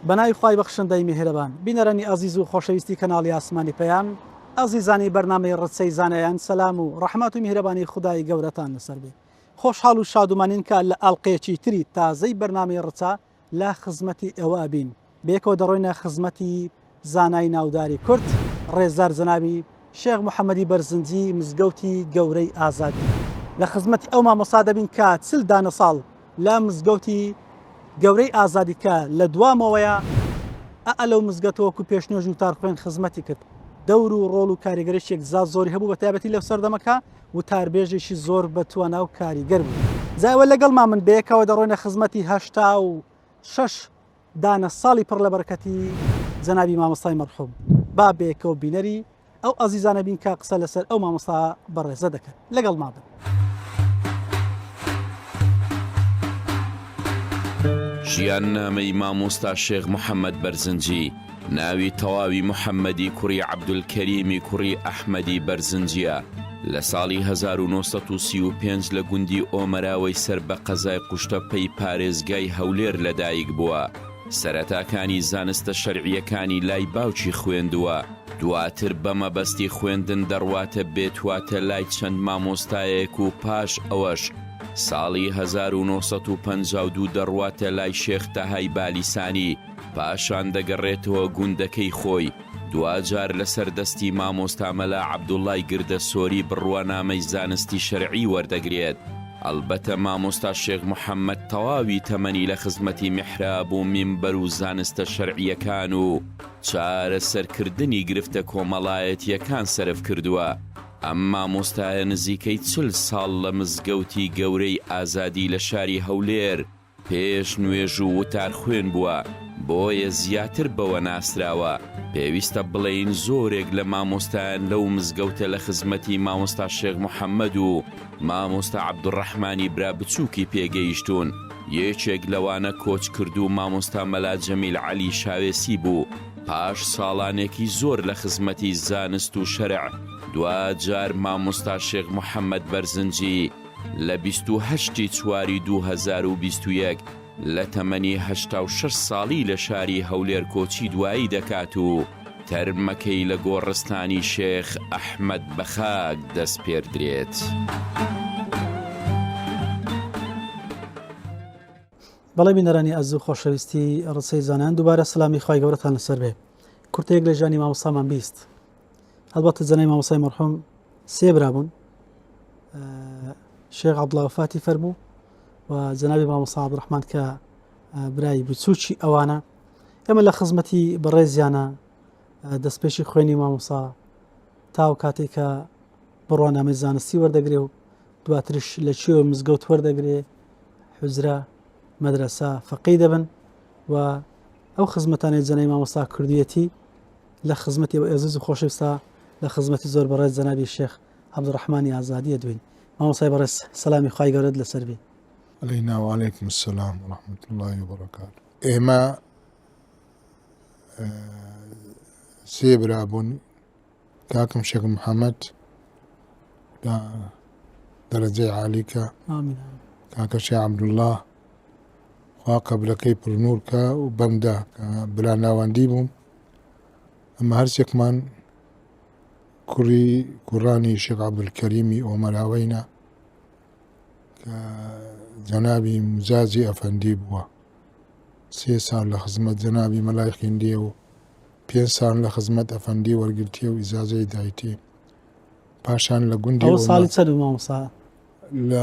بەناوی خوای بەخشندەی میهرەبان. بینەرانی ئازیز و خۆشەویستی کەناڵی ئاسمانی پەیام، ئازیزانی بەرنامەی ڕچەی زانایان سەلام و ڕەحمەت و میهرەبانی خودای گەورەتان لەسەر بێ. خۆشحاڵ و شادومانین کە لە ئەڵقەیەکی تری تازەی بەرنامەی ڕچە لە خزمەتی ئێوە ئەبین. بەیەکەوە دەڕۆینە خزمەتی زانای ناوداری کورد ڕێزدار جەنابی شێخ محەمەدی بەرزنجی مزگەوتی گەورەی ئازادی. لە خزمەتی ئەو مامۆستا دەبین کە چل دانە ساڵ لە مزگەوتی گەورەی ئازادی کە لە دوامەوەیە ئە لەو مزگەتە وەکو پێشنوێژ و وتارخوێن خزمەتی کرد. دەور و ڕۆڵ و کاریگەریی یەکجار زۆری هەبوو بە تایبەتی لەو سەردەمەکە وتاربێژێکی زۆر بە توانا و کاریگەر بوو. جا ئێوە لەگەڵمان بن بەیەکەوە دەڕۆینە خزمەتی 86 دانە ساڵی پڕ لە بەرەکەتی جەنابی مامۆستای مەرحوم. با بەیەکەوە بینەری ئەو ئازیزانە بین کە قسە لەسەر ئەو مامۆستا بەڕێزە دەکەن. لەگەڵمان بن. ژیاننامەی مامۆستا شێخ محەمەد بەرزنجی، ناوی تەواوی محەمەدی کوڕی عەبدولکەریمی کوڕی ئەحمەدی بەرزنجییە، لە ساڵی 1935 لە گوندی ئۆمەراوەی سەر بە قەزای قوشتەپەی پارێزگای هەولێر لەدایک بووە، سەرەتاکانی زانستە شەرعییەکانی لای باوکی خوێندووە، دواتر بە مەبەستی خوێندن دەڕواتە بێتواتە لای چەند مامۆستایەک و پاش ئەوەش ساڵی 1952 دەڕواتە لای شێخ تەهای بالیسانی، پاشان دەگەڕێتەوە گوندەکەی خۆی، دواجار لەسەر دەستی مامۆستا مەلا عەبدوڵای گردەسۆری بڕوانامەی زانستی شەرعی وەردەگرێت. ئەڵبەتە مامۆستا شێخ محەمەد تەواوی تەمەنی لە خزمەتی میحراب و مینبەر و زانستە شەرعییەکان و چارەسەرکردنی گرفتە کۆمەڵایەتییەکان سەرف کردووە. ئەم مامۆستایە نزیکەی چل ساڵ لە مزگەوتی گەورەی ئازادی لە شاری هەولێر پێش نوێژ و وتارخوێن بووە، بۆیە زیاتر بەوە ناسراوە، پێویستە بڵێین زۆرێک لە مامۆستایان لەو مزگەوتە لە خزمەتی مامۆستا شێخ محەمەد و مامۆستا عەبدولڕەحمانی برا بچووکی پێگەیشتوون، یەکێک لەوانە کۆچکردوو مامۆستا مەلا جەمیل عەلی شاوێسی بوو، پاش ساڵانێکی زۆر لە خزمەتی زانست و شەرع، دواجار مامۆستا شێخ محەمەد بەرزنجی، لە 28 ی چواری 2021 لە تەمەنی 86 ساڵی لە شاری هەولێر کۆچی دوایی دەکات و تەرمەکەی لە گۆڕستانی شێخ ئەحمەد بەخاک دەسپێردرێت. بەڵێ بینەرانی ئەزیز و خۆشەویستی ڕسەی زانایان دووبارە سلامی خوای گەورەتان لەسەر بێ کورتەیەک لە ژیانی مامۆستامان 20 هەڵبەتە جەنای مامۆستای مەرحوم سێ برا بوون شێخ عەبدوڵا وەفاتی فەرموو و جەنابی مامۆستا عەبدوڕەحمان کە برای بچووکی ئەوانە ئێمە لە خزمەتی بەڕێزیانە دەستپێشی خوێنی مامۆسا تاو کاتێک کە بڕوانامەی زانستی وەردەگرێ و دواترش لە کوێ مزگەوت وەردەگرێ حجرە مەدرسە فەقی دەبن و ئەو خزمەتانەی جەنای مامۆستا کردویەتی لە خزمەتی ئەو ئێزیز و خۆشەویستە لە خزمەتی زۆر بەڕێز جەنابی شێخ عەبدولڕەحمانی ئازادی ئەدوێین. مامۆستای بەڕێز سەلامی خوای گەورەت لەسەر بێ. علینا و علیکم السلام و رحمة اللە و بەرەکاته. ئێمە سێ برا بوون کاکم شێخ محەممەد دا دەرەجەی عالیکە کاکە شێخ عەبدوڵڵا خوا قەبرەکەی پڕنوور کە و بەمدا کە برا ناوەندی بووم ئەمە هەرسێکمان کوڕی کوڕانی شێخ عەبدولکەریمی ئۆمەراوەینە کە جەنابی مجازی ئەفەندی بووە سێ ساڵ لە خزمەت جەنابی مەلای خوێندیە و پێ ساڵ لە خزمەت ئەفەندی وەرگرتیە و ئیجازەی دایتێ پاشان لە گوندی ئەوە ساڵی چەند بوو مامۆستا؟ لە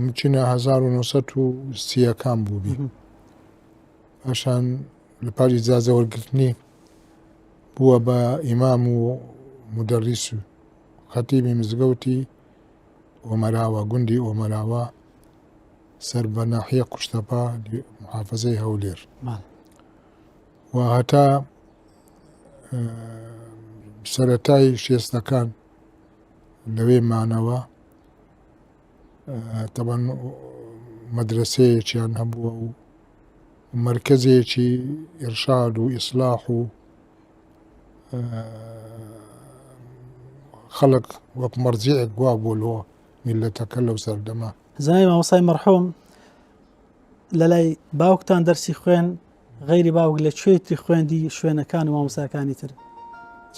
مچینە 1930ەکان بووبی پاشان لە پاش ئیجازە وەرگرتنی بووە بە ئیمام و مدەڕیس و خەتیبی مزگەوتی ئۆمەراوە گوندی ئۆمەراوە سەر بە ناحیە قوشتەپا محافظەی هەولێر و هەتا سەرەتای شێستەکان لەوێ مانەوە تەبەن مەدرسەیەکیان هەبووە و مەرکەزێکی ئیرشاد و ئیسلاح و خەڵک وەک مەرجعێک گوا بۆ لۆ میلەتەکە لەو سەردەمە. زانای مامۆستای مەرحوم لە لای باوکتان دەرسی خوێن. غەیری باوک لە کوێی تری خوێندی شوێنەکان و مامۆستاکانی تر؟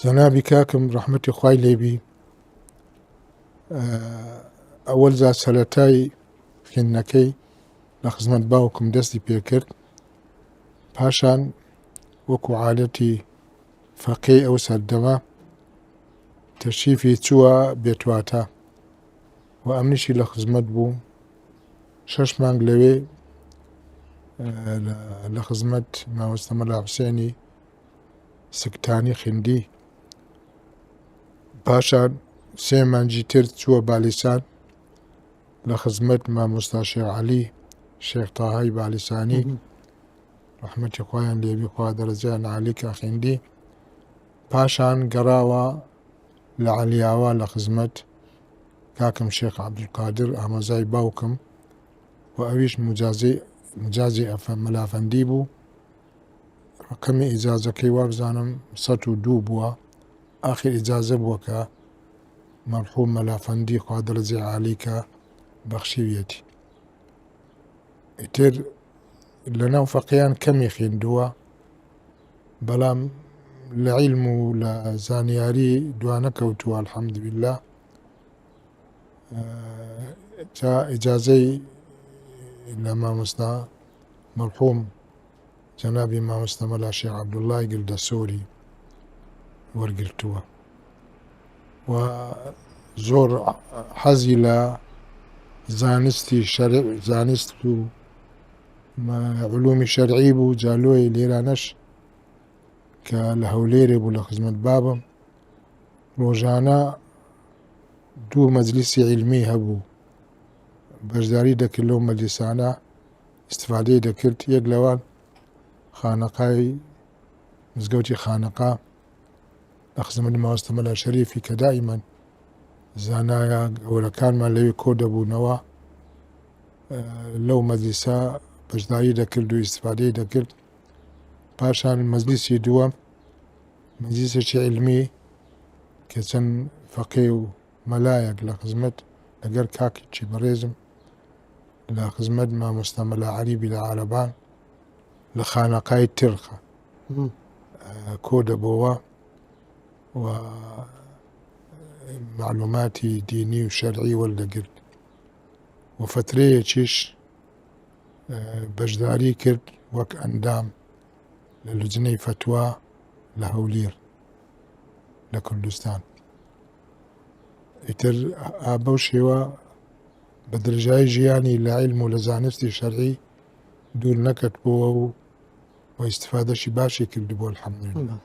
جەنابی کاکم ڕەحمەتی خوای لێبی ئەوەل جا سەرەتای خوێندنەکەی لە خزمەت باوکم دەستی پێکرد پاشان وەکو عادەتی فەقێی ئەو سەردەمە تەشریفی چووە بێتواتە و ئەمنیشی لە خزمەت بووم شەش مانگ لەوێ لە خزمەت مامۆستا مەلا حوسێنی سکتانی خندی پاشان سێ مانگی تر چووە بالیسان لە خزمەت مامۆستا شێخ عەلی شێخ تاهای بالیسانی ڕەحمەتی خوایان لێبی خوا دەرەجەیان عالی کا خیندی پاشان گەڕاوە لە عەلیاوا لە خزمەت کاکم شێخ عەبدولقادر ئامۆزای باوکم و ئەویش مجازی مجازی ئەفە مەلافەندی بوو ڕقمی ئیجازەکەی وابزانم 102 بووە ئاخر ئیجازە بووە کە مەرحوم مەلافەندی خوا دەرەجەی عالی کە بەخشیویەتی ئیتر لەناو فەقیان کەمی خوێندووە بەڵام لە عیلم و لە زانیاری دوانەکەوتووە الحەمدللە تا ئیجازەی لە مامۆستا مەرحوم جەنابی مامۆستا مەلا شێخ عەبدوڵڵای گردەسۆری وەرگرتووە و زۆر حەزی لە زانستی شەرع زانست و علومی شەرعی بوو جالۆی لێرانەش کە لە هەولێرێ بوو لە خزمەت بابم ڕۆژانە دوو مەجلیسی عیلمی هەبوو بەشداری دەکرد لەو مەجلیسانە ئیستفادەی دەکرد یەک لەوان خانەقای مزگەوتی خانەقا لە خزمەت مامۆستا مەلا شەریفی کە دائیمەن زانایە گەورەکانمان لەوێ کۆ دەبوونەوە لەو مەجلیسە بەشداری دەکرد و ئیستفادەی دەکرد پاشان مەجلیسی دووەم مەجلیسێکی علمی کە چەند فەقێ و مەلایەک لە خزمەت لەگەر کاکێکی بەڕێزم لە خزمەت مامۆستا مەلا عەلی لە عارەبان لە خانەقای ترخە کۆ دەبۆوە و معلوماتی دینی و شەرعی وەردەگرت و فترەیەکیش بەشداری کرد وەک ئەندام لە لجنەی فەتوا لە هەولێر لە کوردستان ئیتر بەو شێوە بە درێژایی ژیانی لە عیلم و لە زانستی شەرعی دوور نەکەتبووە و و ئیستفادەشی باشی کردبوو الحمدلله.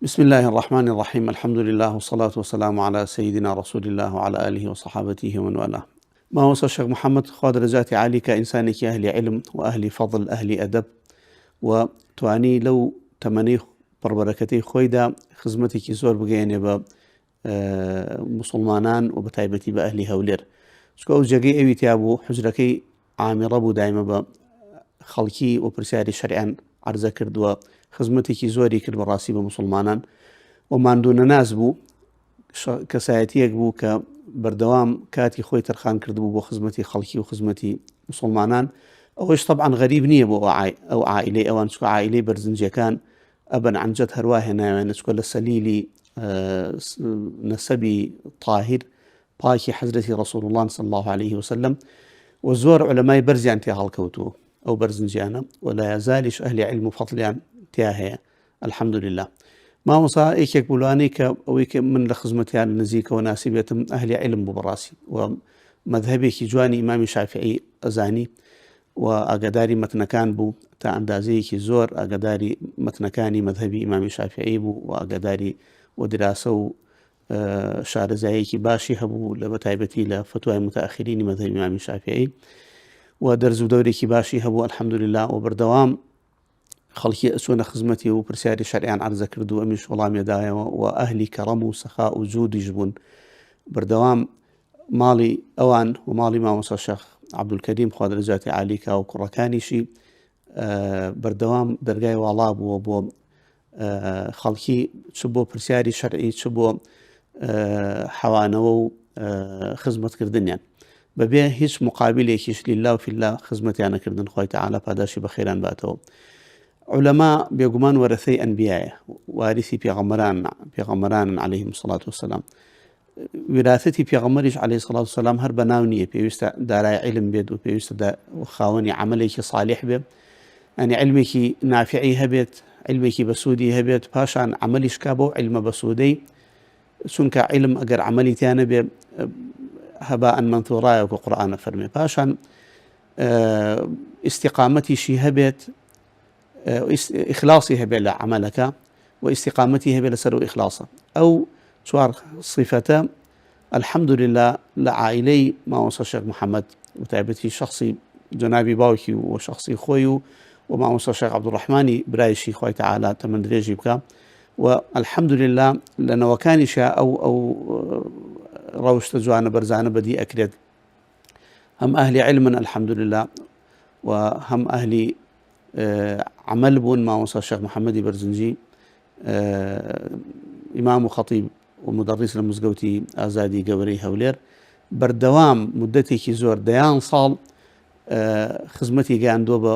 بسم الله الرحمن الرحیم الحمد لله والصلاة والسلام على سيدنا رسول الله وعلى آله وصحابته ومن والاه مامۆستا شێخ محەممەد خوا دەرەجاتی عالی کە ئینسانێکی ئەهلی عیلم و ئەهلی فەضل ئەهلی ئەدەب و توانی لەو تەمەنەی پڕبەرەکەتەی خۆیدا خزمەتێکی زۆر بگەیەنێ بە مسلمانان و بە تایبەتی بە ئەهلی هەولێر چکە ئەو جێگەی ئەوی تیا بوو حجرەکەی عامیڕە بوو دایمە بە خەڵکی و پرسیاری شەرعیان عەرزە کردووە خزمەتێکی زۆری کرد بەڕاستی بە مسلمانان و ماندوو نەناس بوو کەسایەتیەک بوو کە بەردەوام کاتی خۆی تەرخان کردبوو بۆ خزمەتی خەڵکی و خزمەتی مسلمانان ئەوەش طبعا غەریب نییە بۆ ئەو عائلەی ئەوان چکە عائلەی بەرزنجەکان ئەبن عەنجەت هەروا هێناوێنە چکە لە سەلیلی نەسەبی تاهیر پاکی حەزرەتی ڕسول الله صلی الله عليه وسلم و زۆر علەمای بەرزیان تێ هەڵکەوتوو ئەو بەرزنجیانە و لا یزالیش ئەهلی علم و فەضلیان تیا هەیە الحمدللە مامۆسا یەکێک بوو لەوانەی کە ئەوەی کە من لە خزمەتیان نزیکەوە ناسیبێتم ئەهلی علم بوو بەڕاستی و مەذهبێکی جوانی ئیمامی شافعی ئەزانی و ئاگاداری مەتنەکان بوو تا ئەندازەیەکی زۆر ئاگاداری مەتنەکانی مەذهبی ئیمامی شافعی بوو و ئاگاداری و دراسە و شارەزایەکی باشی هەبوو لە بەتایبەتی لە فتوای متأخرینی مەذهبی ئیمامی شافعی و دەرز و دەورێکی باشی هەبوو الحمدلله و بەردەوام خەڵکی ئەچوونە خزمەتی و پرسیاری شەرعیان عەرزە کرد و ئەمیش وەڵامی دایەوە و ئەهلی کەڕەم و سەخا و جودیش بوون بەردەوام ماڵی ئەوان و ماڵی مامۆستا شێخ عەبدولکەریم خوا دەرەجاتی عالی کا و کوڕەکانیشی بەردەوام دەرگای واڵا بووە بۆ خەڵکی چ بۆ پرسیاری شەرعی چ بۆ حەوانەوە و خزمەتکردنیان بەبێ هیچ مقابلێکیش لله و في الله خزمەتیانە کردن خوای تەعالا پاداشی بەخێران باتەوە عولەما بێگومان وەرەثەی ئەنبیایە واریسی پێغەمبەران پێغەمبەرانن عەلەیهم الصلاة والسلام وراثەتی پێغەمبەریش عەلەیهی الصلاة والسلام هەر بەناو نییە پێویستە دارای علم بێت و پێویستە خاوەنی عملێکی صالح بێ ئەنی علمێکی نافعی هەبێت علمێکی بەسوودی هەبێت پاشان عملیش کا بۆ علمە بەسوودەی چونکە علم ئەگەر عملی تیا نەبێ هەبا ئەن مەنثورایە وەکو قورئانە فەرمێ پاشان ئیستیقامەتیشی هەبێت ئیخلاصی هەبێت لە عملەکە و ئیستیقامەتی هەبێت لەسەر و ئیخلاصە ئەو چوار صفەتە الحمدلله لە عائلەی مامۆستا شێخ محەممەد و تایبەتی شخصی جەنابی باوکی و شخصی خۆی و و مامۆستا شێخ عەبدوڕەحمانی برایشی خوای تەعالا تەمەن درێژی بکا و الحمدلله لە نەوەکانیشا ئەو ئەو ڕەوشتە جوانە بەرزانە بەدی ئەکرێت هەم ئەهلی علمن الحمدلله و هەم ئەهلی عمل بوون مامۆستا شێخ محەممەدی بەرزنجی ئیمام و خەتیب و مدەڕیس لە مزگەوتی ئازادی گەورەی هەولێر بەردەوام مدەتێکی زۆر دەیان ساڵ خزمەتی گەیاندووە بە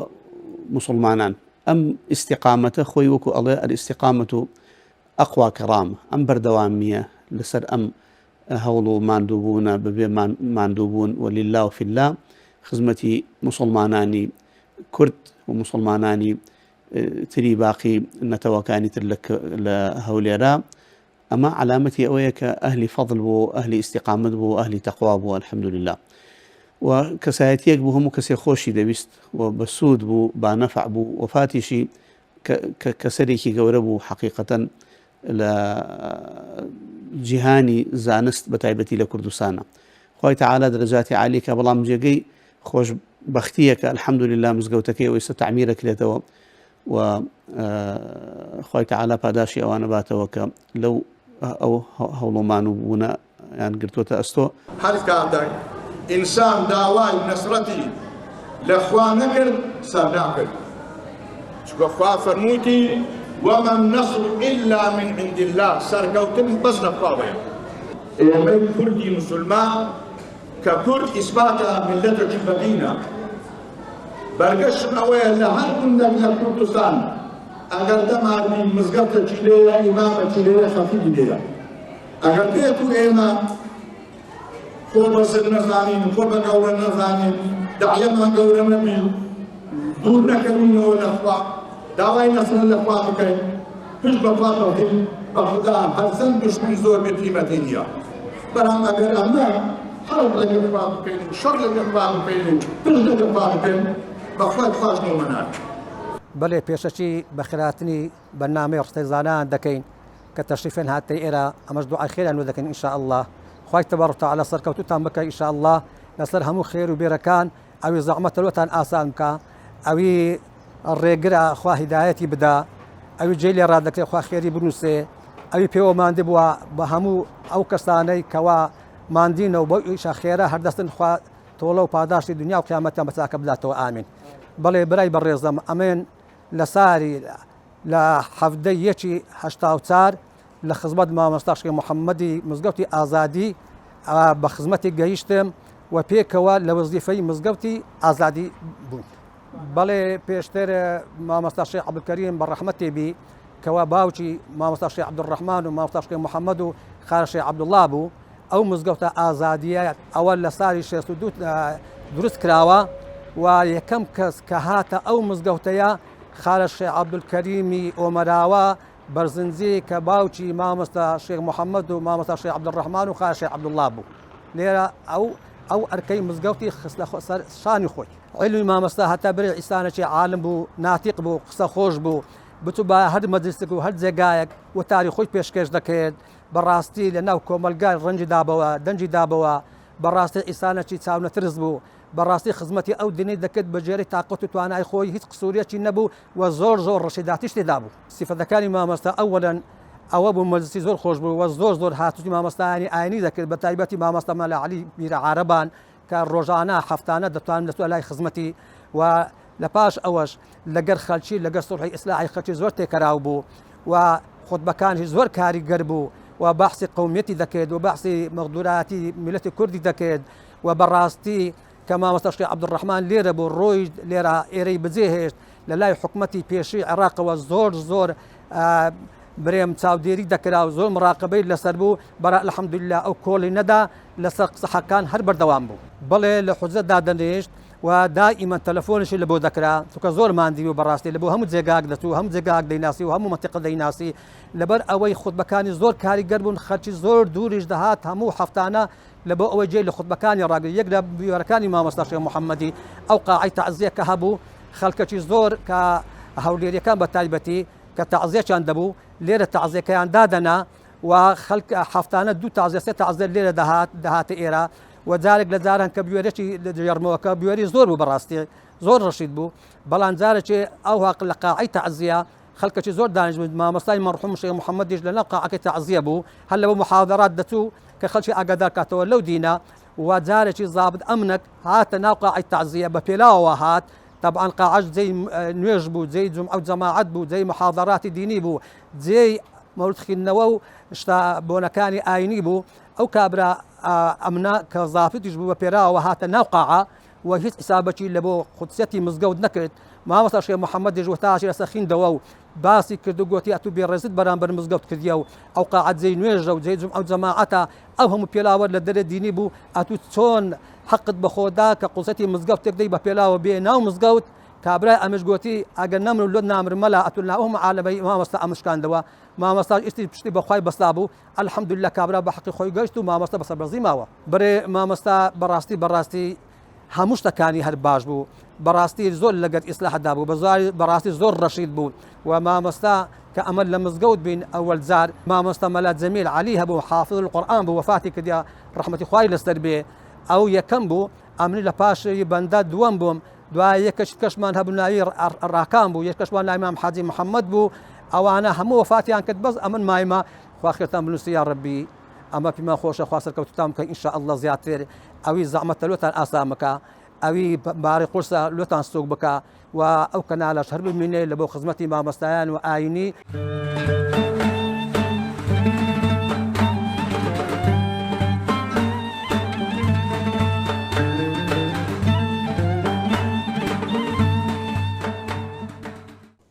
موسڵمانان ئەم ئیستیقامەتە خۆی وەکو ئەڵێ الاستقامة اقوی کەرامە ئەم بەردەوامییە لەسەر ئەم هەوڵ و ماندووبوونە بەبێ ماندووبوون و لله و في الله خزمەتی موسڵمانانی کورد و موسڵمانانی تری باقی نەتەوەکانی تر لە هەولێرە ئەمە عەلامەتی ئەوەیە کە ئەهلی فەضل بوو ئەهلی ئیستیقامەت بوو ئەهلی تەقوا بوو الحمدللە و کەسایەتیەک بوو هەموو کەسێ خۆشی دەویست و بەسوود بوو بانەفع بوو وەفاتیشی کەسەرێکی گەورە بوو حەقیقەتەن لە جیهانی زانست بە تایبەتی لە کوردستانە خوای تەعالا دەرەجاتی عالی کە بەڵام جێگەی خۆش بەختیە کە الحمدلله مزگەوتەکەی ئەوەی سە تەعمیرەکرێتەوە و خوای تەعالا پاداشی ئەوانە باتەوە کە لەو ئەو هەوڵ و مانووبوونە یان گرتووەتە ئەستۆ. هەر کاتەک ئینسان داوای نەسرەتی لە خوا نەکرد سەرناکەوێت، چونکە خوا فەرموویتی، وما النصر الا من عند اللە، سەرکەوتن بەس لە خواوەیە. ئێمەی کوردی موسولمان کە کورد ئیسپاتە میللەتێکی بەدینە، بەرگەشم ئەوەیە لە هەر گوندێک لە کوردستان ئەگەر دەماربی مزگەفتێکی لێیە، ئیمامێکی لێیە، خەتیبی لێیە. ئەگەر بێت و ئێمە خۆ بە زل نەزانین، خۆ بە گەورە نەزانین، دەعیەمان گەورە نەبی، دوور نەکەوینەوە لە خوا، داوای نەسرەت لە خوا بکەین، پشت بە خوا بەستین، بە خودا هەرچەند دوژمن زۆر بێت قیمەتی نییە. بەڵام ئەگەر ئەمە حەرب لەگەڵ خوا بکەین و شەڕ لەگەڵ خوا بکەین و پشت لەگەڵ خوا بکەین، بە خوای خواش نۆمە نابێت. بەلێ پێشەکی بەخێرهاتنی بەرنامەی ڕستەی زانایان دەکەین کە تەشریفیان هاتتە ئێرە ئەمەش دوعای خێریان لۆ دەکەین ان شاء اللە خوای تبارک وتعالی سەرکەوتوتان بکا ان شاء اللە لەسەر هەموو خێر و بێرەکان ئەوی زەحمەتە لۆتان ئاسان بکا ئەوی ڕێگرە خوا هیدایەتی بدا ئەوی جێ لێ ڕادەکرێ خوا خێری بنووسێ ئەوی پێوە ماندی بووە بە هەموو ئەو کەسانەی کەوا ماندینە و بۆ ئیشە خێرە هەردەستن خوا تۆڵە و پاداشتی دنیا و قیامەتیان بە چاکە بداتەوە ئامین بەڵێ برای بەڕێزم ئەمێن لە ساری لە 17 یەکی 84 لە خزمەت مامۆستا شێخ محەممەدی مزگەوتی ئازادی بە خزمەتی گەیشتم و پێکەوە لە وەزیفەی مزگەوتی ئازادی بووین. بەڵێ پێشتر مامۆستا شێخ عەبدولکەریم بە ڕەحمەتی بی کەوا باوکی مامۆستا شێخ عەبدولڕەحمان و مامۆستا شێخ محەممەد و خالە شێخ عەبدوڵڵا بوو ئەو مزگەوتە ئازادیە ئەوە لە ساڵی 62 دروست کراوە و یەکەم کەس کە هاتە ئەو مزگەوتەیە خالە شێخ عەبدولکەریمی ئۆمەراوە بەرزنجی کە باوکی مامۆستا شێخ محەممەد و مامۆستا شێخ عەبدولڕەحمان و خالە شێخ عەبدوڵڵا بوو لێرە ئەو ئەو ئەرکەی مزگەوتی خستە سەر شانی خۆی. عیلمی مامۆستا هەتا برێ ئیسانەکی عالم بوو، ناتیق بوو، قسە خۆش بوو، بچووبایە هەر مەجلیسێک و هەر جێگایەک وتاری خۆی پێشکێش دەکرد، بەڕاستی لە ناو کۆمەلگای ڕەنگی دابەوە، دەنگی دابەوە، بەڕاستی ئیسانەکی چاونەترس بوو، بەڕاستی خزمەتی ئەو دینەی دەکرد بە گوێرەی تاقەت و توانای خۆی هیچ قسوورێکی نەبوو و زۆر زۆر ڕەشیداتیش تێدا بوو. سیفەتەکانی مامۆستا ئەوەلەن ئەوە بوو مەجلسی زۆر خۆش بوو و زۆر زۆر هاتوچوی مامۆستایانی ئاینی دەکرد بە تایبەتی مامۆستا مەلا عەلی میرە عارەبان کە ڕۆژانە هەفتانە دەتوانم دەچوە لای خزمەتی و لە پاش ئەوەش لەگەر خەلکی لەگەر سوڵحی ئیسلاحی خەلکی زۆر تێکەراو بوو. و خوتبەکانیش زۆر کاریگەر بوو و بەحسی قەومیەتی دەکرد و بەحسی مەغدوراتی میللەتی کوردی دەکرد و بەڕاستی کە مامۆستا شێخ عەبدولڕەحمان لێرە بوو ڕۆیشت لێرە ئێرەی بجێ هێشت لە لای حکومەتی پێشووی عێراقەوە زۆر زۆر برێم چاودێری دەکرا و زۆر مراقبەی لەسەر بوو بەرا الحمدلله ئەو کۆڵی نەدا لەسەر قسە حەقان هەر بەردەوام بوو. بەڵێ لە حوجرە دادەنیشت و دائیمەن تەلەفۆنیشی لە بۆ دەکرا چونکە زۆر ماندی بوو بەڕاستی لە بۆ هەموو جێگاک دەچوو هەموو جێگاک دەیناسی و هەموو مەنتیقە دەیناسی لەبەر ئەوەی خوتبەکانی زۆر کاریگەر بوون خەلکی زۆر دووریش دەهات هەموو هەفتانە لە بۆ ئەوەی جێی لە خوتبەکانی ڕاگری یەک لە بیوەرەکانی مامۆستا شێخ محەممەدی ئەو قاعەی تەعزیە کە هەبوو خەلکەکی زۆر کە هەولێریەکان بە تایبەتی کە تەعزیەکیان دەبوو لێرە تەعزیەکەیان دادەنا و خەلک هەفتانە دوو تازیە سێ تازیە لێرە دەهات دەهاتە ئێرە و جارێک لە جاران کە بوێرێکی ژێرمەوەکە بوێری زۆر بوو بەڕاستی زۆر ڕەشید بوو بەڵام جارێکی ئەو هەق لە قاعەی تەعزیە خەڵکەکی زۆر دانیش بوو مامۆستای مەرحوم شێخ محەممەدیش لە ناو قاعەکەی تەعزیە بوو هەر لەوە محاضرات دەچوو کە خەڵکی ئاگادار کاتەوە لەو دینە و جارێکی زابط ئەمنەک هاتە ناو قاعەی تەعزیە بە پێلاوە هات طبعا قاعەش جێی نوێژ بوو جێی جومعە و جەماعەت بوو جێی محاضراتی دینی بوو جێی مەولد خوێندنەوە و شتە بۆنەکانی ئاینی بوو ئەو کابرا ئەمنە کە زافتیش بوو بە پێراوە هاتە ناو قاعە و هیچ حسابەکی لە بۆ قودسیەتی مزگەوت نەکرد مامۆستا شێخ محەممەدیش وتاشی لەسەر خیندەوە و باسی کرد و گوتی ئەتوو بێڕێزت بەرامبەر مزگەوت کردیە و ئەو قاعە جێی نوێژە و جێی جومعە و جەماعەتە ئەو هەموو پێلاوە لە دەرێ دینی بوو ئەتوو چۆن حەقت بەخۆدا کە قودسیەتی مزگەوت تێک دەی بە پێلاوە بێ ناو مزگەوت کابرای ئەمش گوتی ئەگەر نەمرم لۆت نامرم مەلا ئەتوو ناو هەموو عالەمەی مامۆستا ئەمشکاندەوە مامۆستاش ئیستی پشتی بەخوای بەستابوو الحمدللە کابرا بە حەقی خۆی گەشت و مامۆستا بە سەربەرزی ماوە. برێ مامۆستا بەڕاستی بەڕاستی هەموو شتەکانی هەر باش بوو بەڕاستی زۆر لەگەر ئیسلاحدا بوو بەزاری بەڕاستی زۆر ڕەشید بوو و مامۆستا کە ئەمە لە مزگەوت بین ئەوەل جار مامۆستا مەلا جەمیل عەلی هەبوو حافظ القورئان بوو وەفاتی کردیا ڕەحمەتی خوای لەسەر بێ ئەو یەکەم بوو ئەمنی لە پاشی بەندە دووەم بووم دوای یەکەش کەشمان هەبوو ناوی ڕاکان بوو یەکەشمان ناوی مام حاجی محەممەد بوو ئەوانە هەموو وەفاتیان کرد بەس ئەمن مایمە خوا خێرتان بنووسی یا ڕەبی ئەمە پیمان خۆشە خوا سەرکەوتوتان بکە ان شاء الله زیاتر ئەوی زەحمەتە لۆتان ئاسان بکە ئەوی باری قورسە لۆتان سوک بکە و ئەو کەنالەش هەر بمینێ لە بۆ خزمەتی مامۆستایان و ئاینی.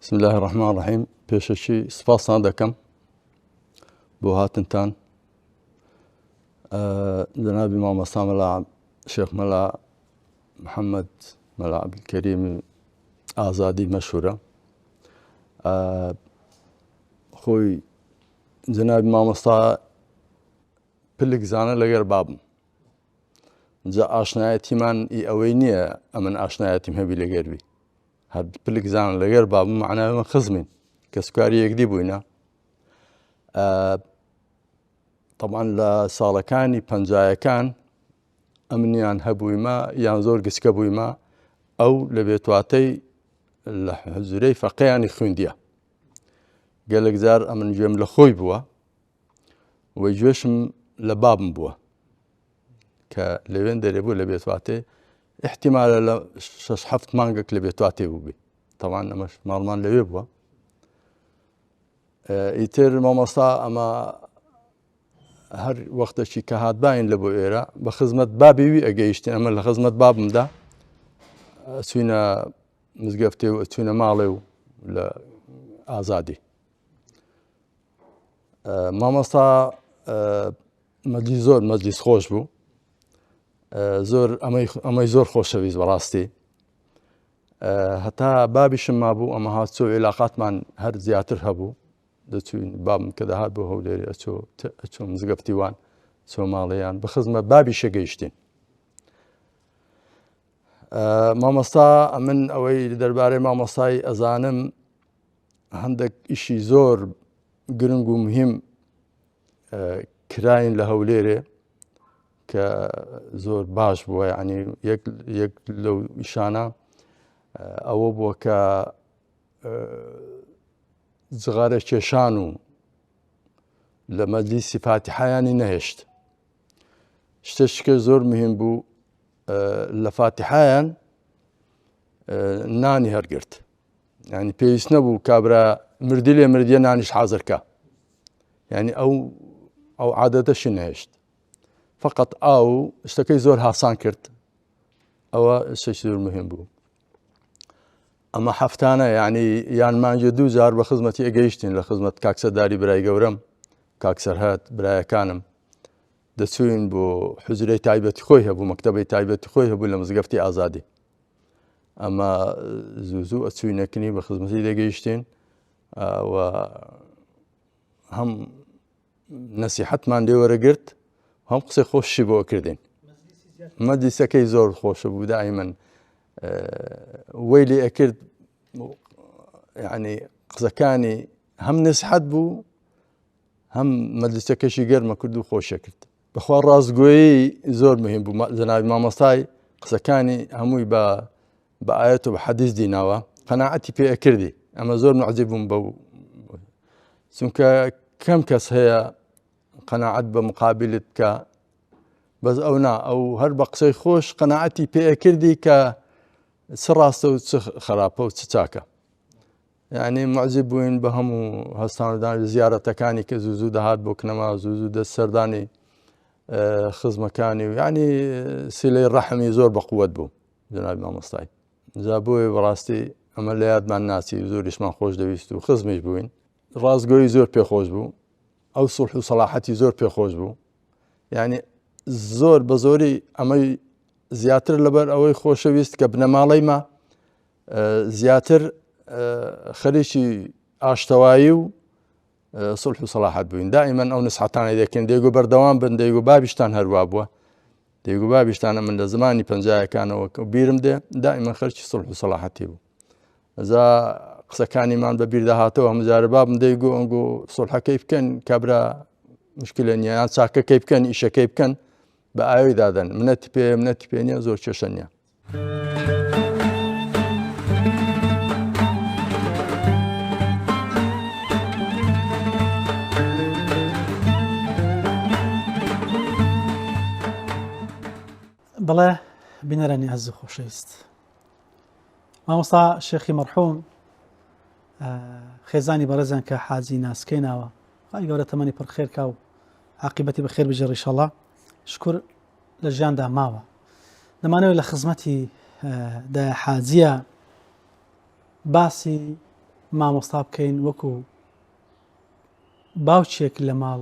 بسم الله الرحمن الرحیم پێشەکی سپاسان دەکەم بۆ هاتنتان جەنابی مامۆستا مەلا شێخ مەلا محەممەد مەلا عەبدولکەریمی ئازادی مەشهورە خۆی جەنابی مامۆستا پلک زانە لەگەر بابم جا ئاشنایەتیمان ئی ئەوەی نییە ئەمن ئاشنایەتیم هەبی لەگەروی هەر پلک زانە لەگەر بابم معناوی خزمین کە سوکاری یەکدی بووینە تەبعەن لە ساڵەکانی پەنجایەکان ئەمنیان هەبوویمە یان زۆر گچکە بوویمە ئەو لە بێتواتەی لە حزورەی فەقیانی خوێندیە گەلک جار ئەمن گوێم لە خۆی بووە و گوێشم لە بابم بووە کە لەوێن دەرێ بوو لە بێتواتێ احتیمالە لە شش هەفت مانگێک لە بێتواتێ بووبی تەوان ئەمەش ماڵمان لەوێ بووە ئیتر مامۆستا ئەمە هەر وەختێکی کە هاتباین لە بۆ ئێرە بە خزمەت بابی وی ئەگەیشتین ئەمە لە خزمەت بابمدا چوینە مزگەفتێ و چوینە ماڵێ و لە ئازادی مامۆستا مەجلی زۆر مەجلیس خۆش بوو زۆر ئەمەی زۆر خۆشەویست بەڕاستی هەتا بابیشم مابوو ئەمە هاتچۆ عیلاقاتمان هەر زیاتر هەبوو دەچوین بابم کە دەهات بۆ هەولێری ئەچۆ ئەچۆ مزگەفتی وان چۆ ماڵیان بە خزمە بابیشە گەیشتین مامۆستا ئەمن ئەوەی دەربارەی مامۆستای ئەزانم هەندێک ئیشی زۆر گرنگ و مهم کراین لە هەولێرێ کە زۆر باش بووە یعنی یەک یەک لەو ئیشانە ئەوە بووە کە جغارە کێشان و لە مەجلیسی فاتیحایانی نەهێشت شتێکە زۆر مهم بوو لە فاتیحایان نانی هەرگرت ینی پێویست نەبوو کابرا مردی لێ مردیە نانیش حازرکە یعنی ئەو ئەو عادەتەشی نەهێشت فقط ئاو شتەکەی زۆر هاسان کرد ئەوە شتێکی زۆر مهم بوو ئەمە هەفتانە یعنی یان مانگێ دوو جار بە خزمەتی ئەگەیشتین لە خزمەت کاک سەرداری برای گەورەم کاک سەرهات برایەکانم دەچوین بۆ حجرەی تایبەتی خۆی هەبوو مەکتتەبەی تایبەتی خۆی هەبوو لە مزگەفتی ئازادی ئەمە زوو زوو ئەچوینەکنی بە خزمەتی دەگەیشتین و هەم نەسیحەتمان لێ وەرەگرت هەم قسەی خۆشی بۆ کردین مەجلیسەکەی زۆر خۆشە بوو دائیمەن وەی لێ ئەکرد یعنی قسەکانی هەم نسحەت بوو هەم مەجلیسەکەشی گەرمە کرد و خۆشە کرد بەخوا ڕاستگۆیی زۆر مهم بوو جەنابی مامۆستای قسەکانی هەمووی بە بە ئاەت و بە حەدیث دیناوە قەناعەتی پێ ئەکردی ئەمە زۆر معجب بووم بەو چونکە کەم کەس هەیە قەناعەت بە مقابلت بکە بەس ئەو نا ئەو هەر بە قسەی خۆش قەناعەتی پێ ئەکردی کە چ ڕاستە و چ خراپە و چ چاکە یعنی معجب بووین بە هەموو هەستانەدان زیارەتەکانی کە زوو زوو دەهات بۆ کنەما زوو زوو دەست سەردانی خزمەکانی و یعنی سیلەی ڕەحمی زۆر بەقوت بوو جنابی مامۆستای جا بۆیە بەڕاستی ئەمە لە یادمان ناچی و زۆریشمان خۆش دەویست و خزمیش بووین ڕاستگۆیی زۆر پێخۆش بوو ئەو سڵح و سەڵاحەتی زۆر پێخۆش بوو یعنی زۆر بە زۆری ئەمەی زیاتر لەبەر ئەوەی خۆشەویست کە بنەماڵەی ما زیاتر خەریکی ئاشتەوایی و سڵح و سەڵاحەت بووین دائیمەن ئەو نسحەتانەی دەکەن دەیگو بەردەوام بن دەیگو بابیشتان هەروا بووە دەیگو بابیشتانە من لە زمانی پەنجایەکانەوە بیرم دێ دائیمەن خەرکی سڵح و سەڵاحەتی بوو ئەجا قسەکانیمان بە بیر دەهاتەوە هەمجارە بابم دەیگو ئەنگۆ سڵحەکەی بکەن کابرا مشکلە نییە یان چاکەکەی بکەن ئیشەکەی بکەن بە ئاوی دادەن منەتی پێ منەتی پێ نییە زۆر کێشە نییە بەڵێ بینەرانی ئەز خۆشەویست مامۆستا شێخی مەرحوم خێزانی بەڕێزیان کە حاجی ناسکەی ناوە خی گەورە تەمەنی پڕ خێرکا و عاقبەتی بەخێر بژێ ڕیشەڵا شکر لە ژیاندا ماوە دەمانەوێت لە خزمەتی دایە حاجیە باسی مامۆستا بکەین وەکو باوچێک لە ماڵ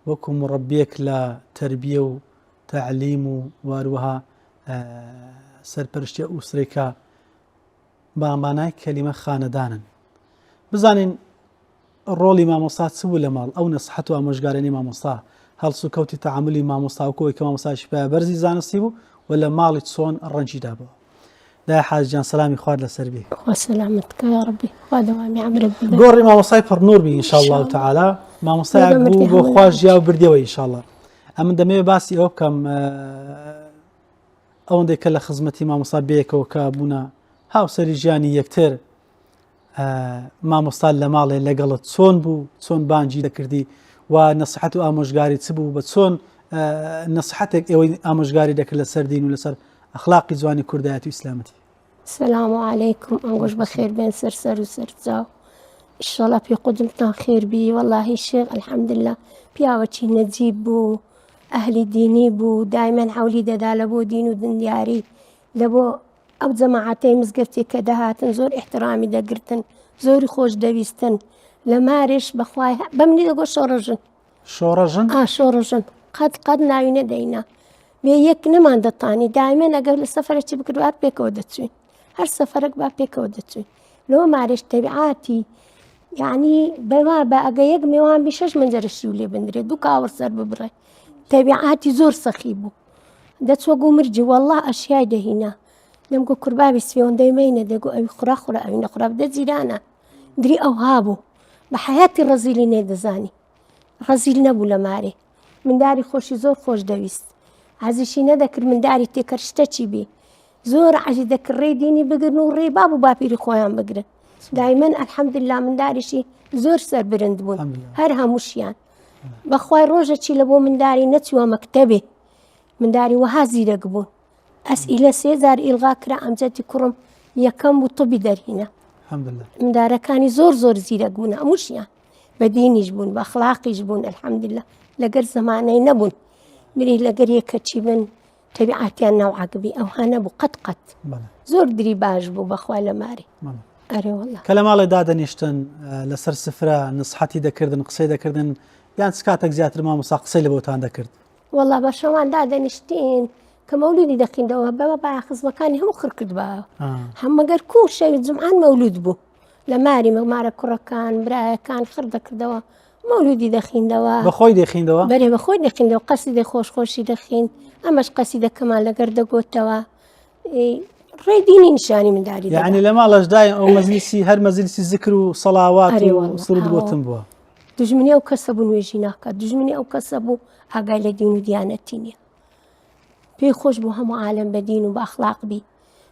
وەکو مڕبیەک لە تربیە و تەعلیم و واروەها سەرپەرشتی ئوسرێکە بە مانای کەلیمە خانەدانن بزانین ڕۆڵی مامۆستا چ بوو لە ماڵ؟ ئەو نەسحەت و ئامۆژگاریانەی مامۆستا، هەڵسوکەوتی تەعامولی مامۆستا وەکو ئەوەی کە مامۆستایەکی پایە بەرزی زانستی بوو و لە ماڵی چۆن ڕەنگی دابەوە. دایە حاجی گیان سەلامی خوات لەسەر بی. خوا سەلامەت کا یاڕەبی خوا دەوامی عەمرت بدا. گۆڕی مامۆستای پڕ نوور بی ان شاء الله تعالی مامۆستایەک بوو بۆ خوا ژیا و بردیەوە ان شاء الله. ئەمن دەمەوێ باسی ئەوە بکەم ئەوەندەی کە لە خزمەتی مامۆستا بەیەکەوە کە بوونە هاوسەری ژیانی یەکتر مامۆستا لە ماڵێ لەگەڵت چۆن بوو چۆن بانگی دەکردی و نەسحەت و ئامۆژگاری چ بوو بە چۆن نەسحەتێک ئێوەی ئامۆژگاری دەکرد لەسەر دین و لەسەر ئەخلاقی جوانی کوردایەتی و ئیسلامەتی سلام علیکم ئەنگۆش بەخێر بێن سەر سەر و سەر چاو ئیشەڵا پێ قودمتان خێر بی وەڵاهی شێخ الحمدلله پیاوەکی نەجیب بوو ئەهلی دینی بوو دایمەن حەولی دەدا لە بۆ دین و دندیاری لە بۆ ئەو جەماعەتەی مزگەفتێ کە دەهاتن زۆر ئیحترامی دەگرتن زۆری خۆش دەویستن لە مارێش بەخوای بەمنی دەگۆ شۆڕژن شۆڕژن ئا شۆڕژن قەت قەت ناوی نەدەینا بێ یەک نەمان دەتانی دایمەن ئەگەر لە سەفەرەکی بکردوات پێکەوە دەچوین هەر سەفەرەک با پێکەوە دەچوین لەوە مارێش تەبیعاتی یعنی بەوا بە ئەگە یەک میوان بی شەش منجەرە شیو لێ بندرێت دوو کاوڕ سەر ببڕێ تەبیعاتی زۆر سەخی بوو دەچوە گومرجی واللە ئەشیای دەهینا دەمگو کوربابی سپێوەندەی مەینە دەگو ئەوی خورا خورا ئەوی نەخورا بدە جیرانە دری ئەوها بوو بە حیاتی ڕەزیلی نەیدەزانی ڕەزیل نەبوو لە مارێ منداری خۆشی زۆر خۆش دەویست عزیشی نەدەکرد منداری تێکەر شتە چی بی زۆر عەزی دەکرد ڕێی دینی بگرن و ڕێی باب و باپیری خۆیان بگرن دایمەن الحەمدللا منداریشی زۆر سەربرند بوون هەر هەمووشیان بەخوای ڕۆژە چی لە بۆ منداری نەچووە مەکتەبێ منداری وەها زیرەک بوون ئەسئیلە سێ جار ئیلغا کرا ئەمجەتی کوڕم یەکەم بوو طبی دەرهینە. الحمدلله مندارەکانی زۆر زۆر زیرەک بوون هەمووشیان بە دینیش بوون بە ئەخلاقیش بوون الحمدلله لەگەر زەمانەی نەبوون مری لەگەر یەکەچی بن تەبیعاتیان ناوعەک بی ئەوها نەبوو قەت قەت زۆر دری باش بوو بەخوا لە ماری ئەرێ والله کە لە ماڵێ دادەنیشتن لەسەر سفرە نسحەتی دەکردن قسەی دەکردن یان چ کاتێک زیاتر مامۆستا قسەی لە بۆتان دەکرد والله بە شەوان دادەنیشتین کە مەولودی دەخیندەوە بەوە با خزمەکانی هەموو خڕ کردبا هەم مەگەر کو شەوی جمعان مەولود بوو لە ماری مەمارە کوڕەکان برایەکان خڕ دەکردەوە مەولودی دەخیندەوە بە خۆی دەخیندەوە بەرێ بە خۆی دەخیندەوە قەسیدەی خۆش خۆشی دەخین ئەمەش قەسیدەکەمان لەگەر دەگۆتەوە ڕێ دینی نیشانی منداری یعنی لە ماڵەش دایم ئەو مەجلیسی هەر مەجلیسی زکر و سەڵاوات و سرود گوتن بووە دژمنی ئەو کەسە بوو نوێژی ناکات دژمنی ئەو کەسە بوو ئاگای لە دین و دیانەتی نییە پێی خۆش بوو هەموو عالم بە دین و بە ئەخلاق بی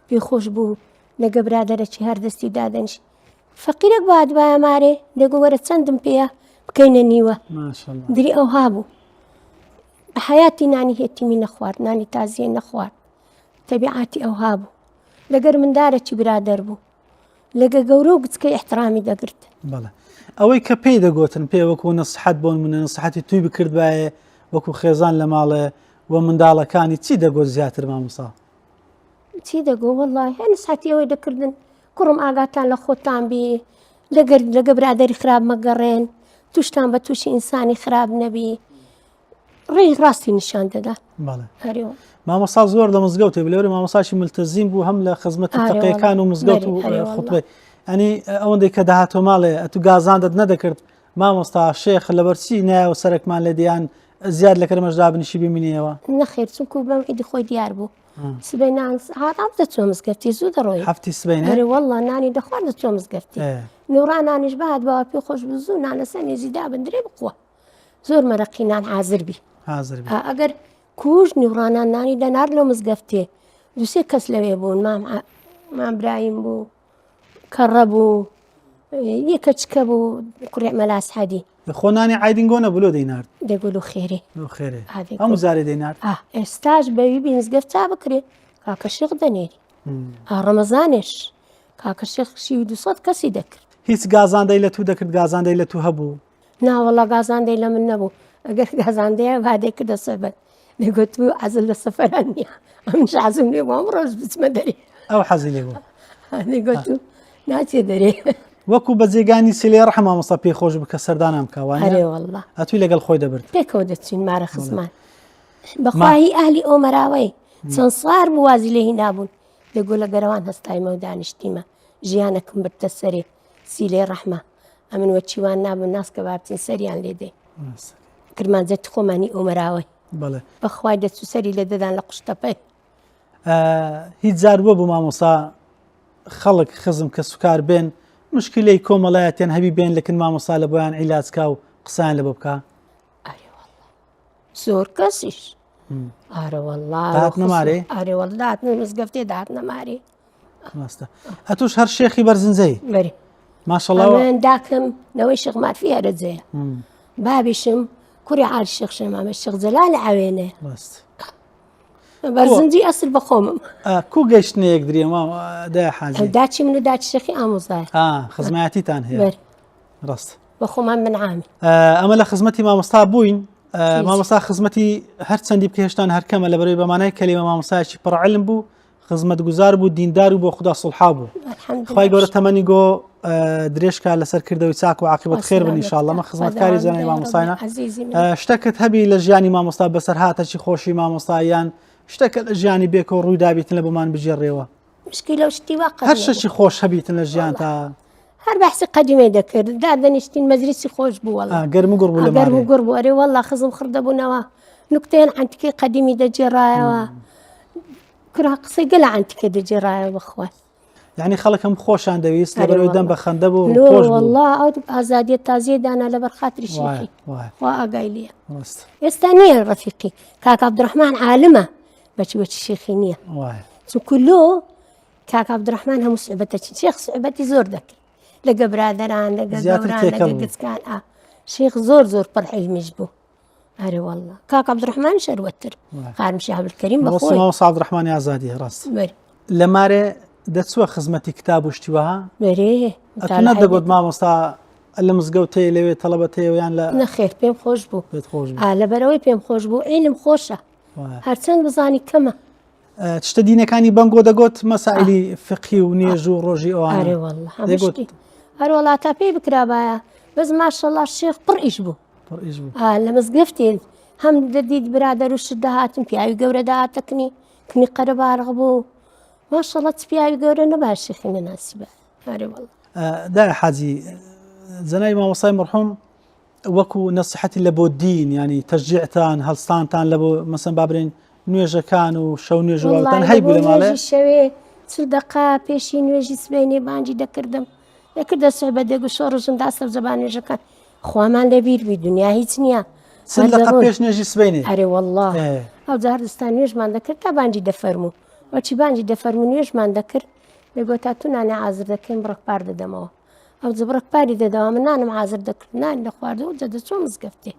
پێی خۆش بوو لەگە برادەرەکی هەر دەستی دادەنیش فەقیرێک بادبایە مارێ دەگو وەرە چەندم پێیە بکەینە نیوە دری ئەوها بوو بە حیاتی نانی هێتیمی نەخوارد نانی تازیە نەخوارد تەبیعاتی ئەوها بوو لەگەر مندارەکی برادەر بوو لەگە گەورە و گچکەی احترامی دەگرت. بەڵێ ئەوەی کە پێی دەگوتن پێ وەکو نسحەت بۆن منە نسحەتی توی بکردبایە وەکو خێزان لە ماڵێ و منداڵەکانی چی دەگوت زیاتر مامۆسا؟ چی دەگۆ وەڵڵای هەر نسحەتی ئەوەی دەکردن کوڕم ئاگاتان لە خۆتان بی لەگەر لەگە برادەری خراپ مەگەڕێن توشتان بە تووشی ئینسانی خراپ نەبی ڕێی ڕاستی نیشان دەدا مامۆستا زۆر لە مزگەوتێ بلێوری مامۆساشی ملتەزیم بوو هەم لە خزمەتی تەقەکان و مزگەوت و خوتبەی ئەنی ئەوەندەی کە داهاتۆ ماڵێ ئەتو گازاندت نەدەکرد مامۆستا شێخ لەبەرچی نایە و سەرکمان لێ دیان زیاد لە کەرمەش دابنیشی بمینیەوە نەخێر چونکو بەم عیدی خۆی دیار بوو سبەی نان هاتام دەچۆ مزگەفتی زوو دەڕۆی هەفتی سبەی ئەرێ والله نانی دەخوارد دەچۆ مزگەفتی نوڕا نانیش بەهات باوە پێ خۆش بوو زوو نان لەسەر مێزی دابندرێ بخوا زۆر مەرەقی نان حازر بی حازر بی ئەگەر کوژ نیوڕانان نانی دەنار لۆ مزگەفتێ دوسێ کەس لەوێ بوون مام مام برایم بوو کەڕە بوو یەکە چکە بوو کوڕی مەلاس حەدی خۆ نانی عیدینگۆ نەبوو لۆ دەینارد دەگو لۆ خێرێ لۆ خێرێ هەموو جارێ دەینارد ئێستاش بەوی بی مزگەفت چا بکرێ کاکە شێخ دەنێری ڕەمەزانێش کاکە شێخ شی و 200 کەسی دەکرد هیچ گازاندەی لە تو دەکرد گازاندەی لە تو هەبوو ناوەڵا گازاندەی لە من نەبوو ئەگەر گازاندەیە وادەی کردە سەبەت دەگوت بوو عەزل لە سەفەران نییە ئەمنش عەزم لێ بوو ئەم ڕۆژ بچمە دەرێ ئەو حەزی لێ بوو دەگوت ناچێ دەرێ وەکو بە جێگانی سلێ ڕەحم مامۆستا پێی خۆش بکە سەردانام بکە وانە ئەرێ والله ئەتوی لەگەڵ خۆی دەبرد پێکەوە دەچین مارە خزمان بەخواهی ئەهلی ئۆمەراوەی چەند سار بوو وازی لێ هینابوون دەگۆ لە گەرەوان هەستایمە و دانیشتیمە ژیانەکم بردە سەرێ سیلێ ڕەحمە ئەمن وەچی وان نابم ناسکە با بچین سەریان لێ دێ کرمانجەتی خۆمانی ئۆمەراوەی بەڵێ بەخوای دەچوو سەری لێ دەدان لە قوشتەپەی هیچ جار بووە بۆ مامۆسا خەڵک خزم کە سوکار بێن مشکلەی کۆمەڵایەتیان هەبی بێن لەکن مامۆسا لە بۆیان عیلاجکا و قسەیان لە بۆ بکە ئەرێ والله زۆر کەسیش ئارە والله داهاتنە مارێ؟ ئارێ والله داهاتنە مزگەفتێ داهاتنە مارێ ڕاستە ئەتوش هەر شێخی بەرزنجەی بەرێ ماشەڵا من داکم نەوەی شێخ مارفی هەرەجەیە بابیشم کوڕی عال شێخ شەمامە شێخ جەلال عوێنێ ڕاست بەرزنجی ئەسل بەخۆمم کو گەشتنە یەکدری دا حاجی داچی من و داچی شێخی ئامۆزای خزمایەتیتان هەیە ڕاست بە خۆمان من عامی ئەمە لە خزمەتی مامۆستا بووین مامۆستا خزمەتی هەرچەندی بکە هێشتان هەرکەمە لە بەرەوەی بەمانای کەلیمە مامۆستایەکی پڕعلم بوو خزمەتگوزار بوو دیندار و بۆ خودا سڵحا بوو خوای گەورە تەمەنی گۆ درێژکا لەسەر کردەوەی چاک و عاقبەت خێر بن ئینشاءاللە مە خزمەتکاری جانای مامۆستاینا شتەکەت هەبی لە ژیانی مامۆستا بەسەر هاتەچی خۆشی مامۆستایان شتەکە لە ژیانی بێکەوە ڕووی دابیتن لە بۆمان بگێڕێەوە مشکلە و شتی وا هەر شتێکی خۆش هەبیتن لە ژیان تا هەر بەحسی قەدیمەی دەکرد دادەنیشتین مەجلیسی خۆش بوو وەڵا گەرم و گوڕ بوو لە گەرم و گوڕ بوو ئەرێ وەڵا خزم خڕ دەبوونەوە نوکتەیان عەنتیکەی قەدیمی دەگێڕایەوە کورا قسەی گەلە عەنتیکە دەگێڕایەوە بەخوا یعنی خەڵک هەم خۆشان دەویست لەبەرەوەی دەم بە خەندە بوو خۆش بوو والله ئەو ئازادیە تازیە دانا لەبەر خاتری شیخی خوا ئاگای لێیە ئێستا نییە ڕەفیقی کاک عەبدوڕەحمان عالمە بەچی وەچی شیخی نییە چونکو لۆ کاک عەبدوڕەحمان هەموو سعبەتە شێخ سعبەتی زۆر دەکرد لەگە برادەران لەگە گەوران لەگە گچکان ئا شێخ زۆر زۆر پڕ عیلمیش بوو ئەرێ والله کاک عەبدوڕەحمان شەروەتر خارم شێخ عەبدولکەریم بەخۆی مامۆستا عەبدوڕەحمانی ئازادی ڕاست لە مارێ. دەچووە خزمەتی کتاب و شتی وەها؟ بەرێ ئەتو نەدەگوت مامۆستا لە مزگەوت هەیە لەوێ تەڵەبەت هەیە یان لە نەخێر پێم خۆش بوو پێت خۆش بوو ئا لەبەرئەوەی پێم خۆش بوو عیلم خۆشە وایە. هەرچەند بزانی کەمە شتە دینەکانی بەنگۆ دەگوت مەسائلی فقهی و نوێژ و ڕۆژی ئەوانە ئەرێ والله هەموو دەگوت. شتی هەر وەڵا تا پێی بکرابایە بەس ماشەڵڵا شێخ پڕ ئیش بوو پڕ ئیش بوو ئا لە مزگەفتێ هەم دەدیت برادەر و شت دەهاتن پیاوی گەورە دەهاتە کنی کنی قەرەباڵغ بوو ماشەڵڵا چ پیاوی گەورە نەبا شێخی نەناسیبا ئەرێ والله دایە حاجی جەنابی مامۆستای مەرحوم وەکو نەسیحەتی لە بۆ دین ینی تەشجیعتان هەڵستانتان لە بۆ مەسەن با برێن نوێژەکان و شەو نوێژ و وەڵڵا بابەتان لە هەیبوو بۆ لە ماڵێ نوێژی شەوێ چل دەقە پێشی نوێژی سبەینێ بانگی دەکردم دەکردە سوحبەت دەگوت شۆڕژم دا سەبزە با نوێژەکان خوامان لەبیر بی دنیا هیچ نییە چل هەر دەقە دەڕۆن پێش نوێژی سبەینێ ئەرێ وەڵڵا ئێ. ئەوجا هەردووستان نوێژمان دەکرد تا بانگی دەفەرموو وەچی بانگی دەفەرموو نوێژمان دەکرد دەگوت تا تو نانێ عازر دەکەین بڕەک پار دەدەمەوە ئەوجا بڕەک پاری دەدەوە من نانم عازر دەکرد نان دەخوارد و جە دەچووە مزگەفتێ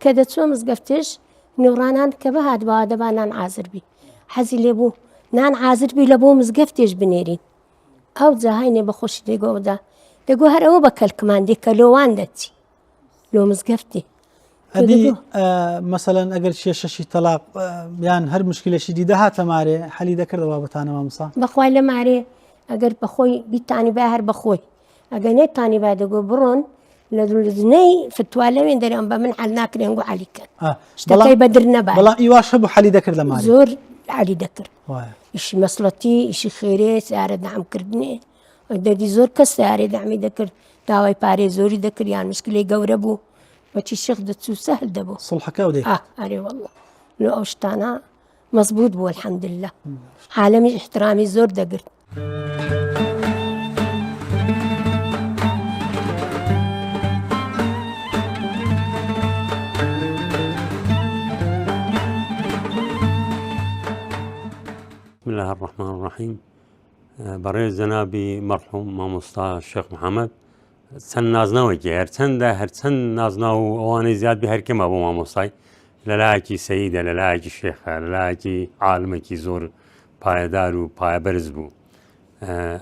کە دەچووە مزگەفتێش نوڕانان کە بەهات باوە دەبا نان عازر بی حەزی لێ بوو نان عازر بی لە بۆ مزگەفتێش بنێرین ئەو جاهاینێ بەخۆشی دەگۆ ئەودا دەگۆ هەر ئەوە بە کەلکمان دێ کە لۆوان دەچی لۆ مزگەفتی ئەدی مەسەلەن ئەگەر کێشەشی تەلاق یان هەر مشکلەشی دی دەهاتە مارێ حەلی دەکردەوە بابەتانە مامۆستا؟ بەخوای لە مارێ ئەگەر بەخۆی بیتانی با هەر بەخۆی ئەگەر نێتانی با دەگۆ بڕۆن لە لجنەی فتوا لەوێن دەرێن بە من حەل ناکرێن گو عەلی کەن شتەکەی بەدر نەبا بەڵام ئیواش هەبوو حەلی دەکرد لە مارێ زۆر عەلی دەکرد ئیشی مەسڵەتی ئیشی خێرێ سیارە دەعمکردنێ دەردی زۆر کەس سیارەی دەعمی دەکرد داوای پارەی زۆری دەکرد یان مشکلەی گەورە بوو بەچی شێخ دەچوو سەهل دەبوو سڵحەکە ئەو دەیکرد ئەرێ والله لۆ ئەو شتانە مەزبوط بوو الحمدلله عالەمی احترامی زۆر دەگرت. بسم الله الرحمن الرحیم بەڕێز جەنابی مەرحوم مامۆستا شێخ محەممەد چەند نازناوێکی هەرچەندە هەرچەند نازناو و ئەوانەی زیاد بێ هەرکەمە بۆ مامۆستای لەلایەکی سەیدە لەلایەکی شێخە لەلایەکی عالمێکی زۆر پایەدار و پایەبەرز بوو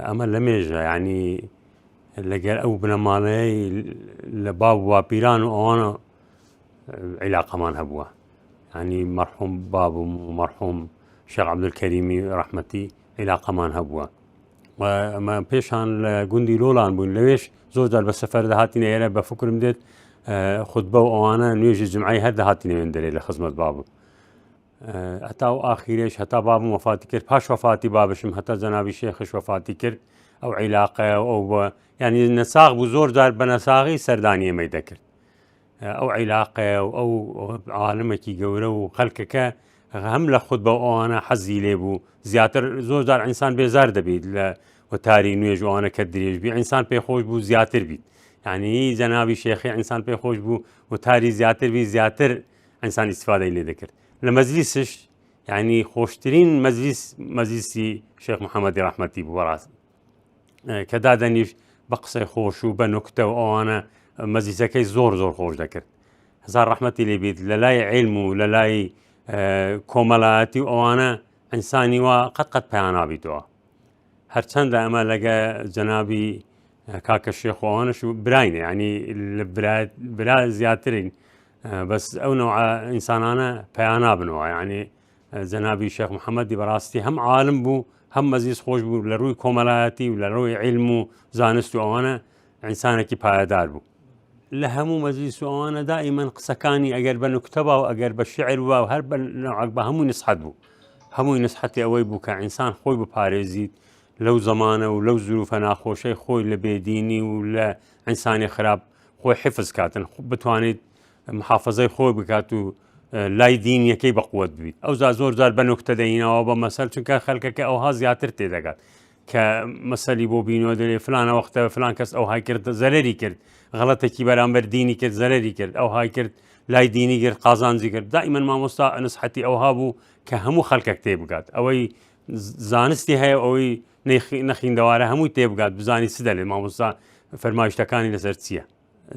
ئەمە لە مێژە ینی لەگەر ئەو بنەماڵەیە لە باو واپیران و ئەوانە عیلاقەمان هەبووە ینی مەرحوم بابم و مەرحوم شێخ عەبدولکەریمی ڕەحمەتی عیلاقەمان هەبووە ئەمە پێشان لە گوندی لۆڵان بوون لەوێش زۆر جار بە سەفەر دەهاتینە ئێرە بە فکرم دێت خودبە و ئەوانە نوێژی جمعی هەر دەهاتینەوێن دەرێ لە خزمەت بابم هەتا و ئاخیرێش هەتا بابم وەفاتی کرد پاش وەفاتی بابشم هەتا جەنابی شێخش وەفاتی کرد ئەو عیلاقەیە ئەو بە ینی نەساغ بوو زۆر جار بە نەساغی سەردانی ئێمەی دەکرد ئەو عیلاقەیە و ئەو عالمێکی گەورە و خەلکەکە هەم لە خود بە ئەوانە حەزی لێ بوو زیاتر زۆر جار ئینسان بێزار دەبیت لە وتاری نوێژ ئەوانە کە درێژ بی ئینسان پێخۆش بوو زیاتر بیت یعنی جەنابی شێخی ئینسان پێخۆش بوو وتاری زیاتر بی زیاتر ئینسان ئیسفادەی لێ دەکرد لە مەجلیسش یعنی خۆشترین مەجلیس مەجلیسی شێخ محەممەدی ڕەحمەتی بوو بەڕاست کە دادەنیشت بە قسەی خۆش و بە نوکتە و ئەوانە مەزیزەکەی زۆر زۆر خۆش دەکرد هزار ڕەحمەتی لێبیت لە لای علم و لە لای کۆمەڵایەتی و ئەوانە ئینسانی وا قەت قەت پەیانابیتەوە هەرچەندە ئەمە لەگە جەنابی کاکە شێخ و ئەوانش و براینە ینی لە برا زیاترین بەس ئەو نوع ئینسانانە پەیانابنەوە ینی جەنابی شێخ محەممەدی بەڕاستی هەم عالم بوو هەم مەزیز خۆش بوو لە ڕووی کۆمەلایەتی و لە ڕووی علم و زانست و ئەوانە ئینسانێکی پایەدار بوو لە هەموو مەجلیس و ئەوانە دائیمەن قسەکانی ئەگەر بە نوکتەبا و ئەگەر بە شعر وە و هەر بە نەوعەک بە هەموو نسحەت بوو هەمووی نسحەتی ئەوەی بوو کە ئینسان خۆی بپارێزیت لەو زەمانە و لەو زروفە ناخۆشەی خۆی لە بێدینی و لە ئینسانی خراپ خۆی حفز کاتن بتوانیت محافظەی خۆی بکات و لای دینیەکەی بەقوت ببیت ئەوجا زۆر جار بە نوکتە دەینەوە بە مەسەل چونکە خەلکەکە ئەوها زیاتر تێدەگات کە مەسەلی بۆ بینەوە دەێ فلانە وەختە فلان کەس ئەو های کرد زەرری کرد غەڵەتێکی بەرامبەر دینی کرد زەرری کرد ئەو های کرد لای دینی گرت قازانجی کرد دائیمەن مامۆستا نسحەتی ئەوها بوو کە هەموو خەلکەک تێ بگات ئەوەی زانستی هەیە ئەوەی نەخیندەوارە هەمووی تێبگات بزانی چ دەلێ مامۆستا فەرمایشتەکانی لەسەر چییە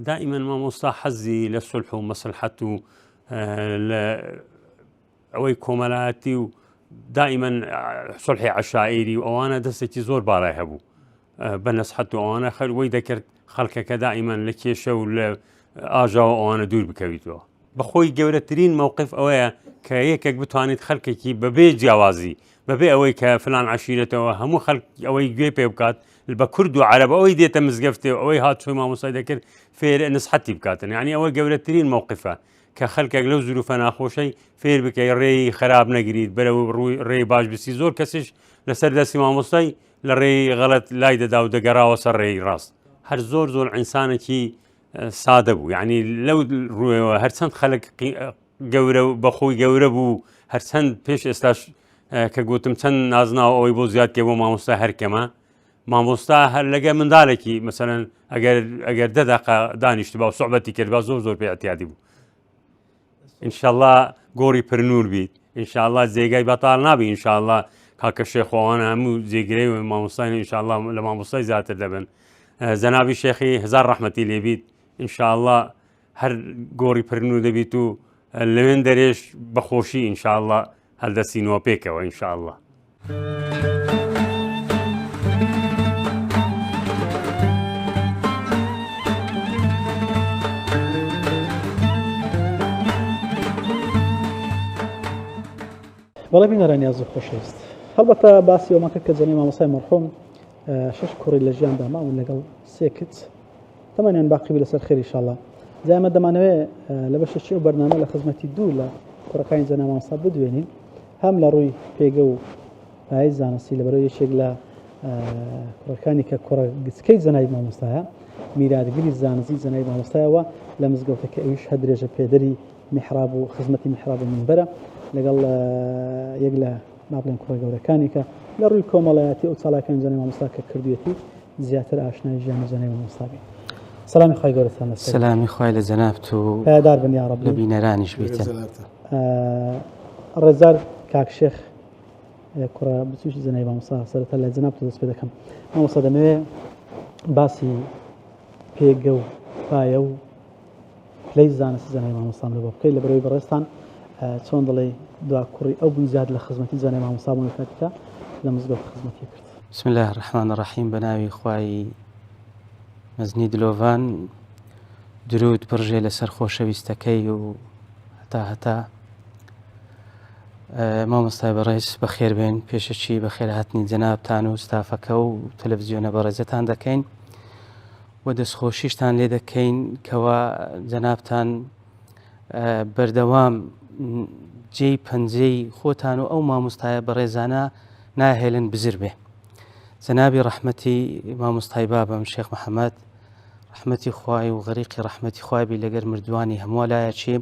دائیمەن مامۆستا حەزی لە سولح و مەسلحەت و لە ئەوەی کۆمەلایەتی و دائیمەن سڵحی عشاعری و ئەوانە دەستێکی زۆر باڵای هەبوو بە نەسحەت و ئەوانە خەروەی دەکرد خەڵکەکە دائیمەن لە کێشە و لە ئاژاوە ئەوانە دوور بکەویتەوە بەخۆی گەورەترین مەوقف ئەوەیە کە یەکێک بتوانیت خەلکێکی بەبێ جیاوازی بەبێ ئەوەی کە فلان عشیرەتەوە هەموو خەلک ئەوەی گوێ پێ بکات بە کورد و عەرەب ئەوەی دێتە مزگەفتێ و ئەوەی هاتووی مامۆستای دەکرد فێر نسحەتی بکاتن یعنی ئەوە گەورەترین مەوقفە کە خەلکێک لەو زروفە ناخۆشەی فێر بکەی ڕێی خراپ نەگریت بەرەو ڕووی ڕێی باش بسی زۆر کەسیش لەسەر دەستی مامۆستای لە ڕێی غەڵەت لای دەدا و دەگەڕاوە سەر ڕێی ڕاست هەر زۆر زۆر ئینسانێکی سادە بوو یعنی لەو ڕووەوە هەرچەند خەلک گەورە و بەخۆی گەورە بوو هەرچەند پێش ئێستاش کە گوتم چەند نازناو ئەوەی بۆ زیاد کێ بۆ مامۆستا هەرکەمە مامۆستا هەر لەگە مندالێکی مەسەرەن ئەگەر ئەگەر دە دقە دانیشت با و سوعبەتی کرد با زۆر زۆر پێ اعتیادی بوو ئینشاءاللە گۆڕی پرنور بیت ئینشاءاللە جێگای بەتاڵ نابی ئینشاءاللە کاکە شێخۆوانە هەموو جێگرەی و مامۆستای ئینشاءاللە لە مامۆستای زیاتر دەبن جەنابی شێخی هزار ڕەحمەتی لێبیت ئینشاءاللە هەر گۆڕی پرنور دەبیت و لەوێن دەرێش بەخۆشی ئینشاءاللە هەردەسینەوە پێکەوە ئینشاءاللە. بەڵێ بینەرانی ئازیز و خۆشەویست هەڵبەتە باسی ئەومان کرد کە جەنەی مامۆستای مەرحوم شەش کوڕی لە ژیاندا ماون لەگەڵ سێ کچ تەمەنیان باقی بی لەسەر خێر ئیشاڵا جا ئێمە دەمانەوێ لە بەشێکی ئەو بەرنامە لە خزمەتی دوو لە کوڕەکانی جەنا مامۆستا بدوێنین هەم لە ڕووی پێگە و پای زانستی لەبەرەوە یەکێک لە کوڕەکانی کە کوڕە گچکەی جەنای مامۆستایە میراتگری زانستی جەنای مامۆستایەوە لە مزگەوتەکە ئەویش هەر درێژە پێدەری میحراب و خزمەتی میحراب و مینبەرە لەگەڵ یەک لە با بڵێن کوڕە گەورەکانی کە لە ڕووی کۆمەڵایەتی ئەو چالاکیان جەنای مامۆستا کە کردوێتی زیاتر ئاشنای ژیانی جەنابی مامۆستا بین. سەلامی خوای گەورەتان لەسەر. سەلامی خوای لە جەنابت و پایەدار بن یا رب. لە بینەرانیش بیتن. ڕێزدار کاک شێخ کوڕە بچووکی جەنابی مامۆستا سەرەتا لە جەنابت دەست پێ دەکەم. مامۆستا دەمەوێ باسی پێگە و پایە و پلەی زانستی جەنابی مامۆستام لە بۆ بکەیت لە بەرەوەی بەڕێزتان چۆن دەڵێی دوا کوڕی ئەو بوون زیاد لە خزمەتی جەنابی مامۆستا بوون کاتێکا لە مزگەوت خزمەتی کرد. بسم اللە الرحمن الرحیم بەناوی خوای مەزنی دلۆڤان درود بڕژێ لەسەر خۆشەویستەکەی و هەتا هەتا مامۆستای بەڕێز بەخێر بێن پێشەکی بەخێرهاتنی جەنابتان و ستافەکە و تەلەڤزیۆنە بەڕێزەتان دەکەین و دەستخۆشیشتان لێ دەکەین کەوا جەنابتان بەردەوام جێی پەنجەی خۆتان و ئەو مامۆستایە بەڕێزانە ناهێلن بزر بێ جەنابی ڕەحمەتی مامۆستای بابم شێخ محەممەد ڕەحمەتی خوای و غەریقی ڕەحمەتی خوای بی لەگەر مردوانی هەموو لایەکی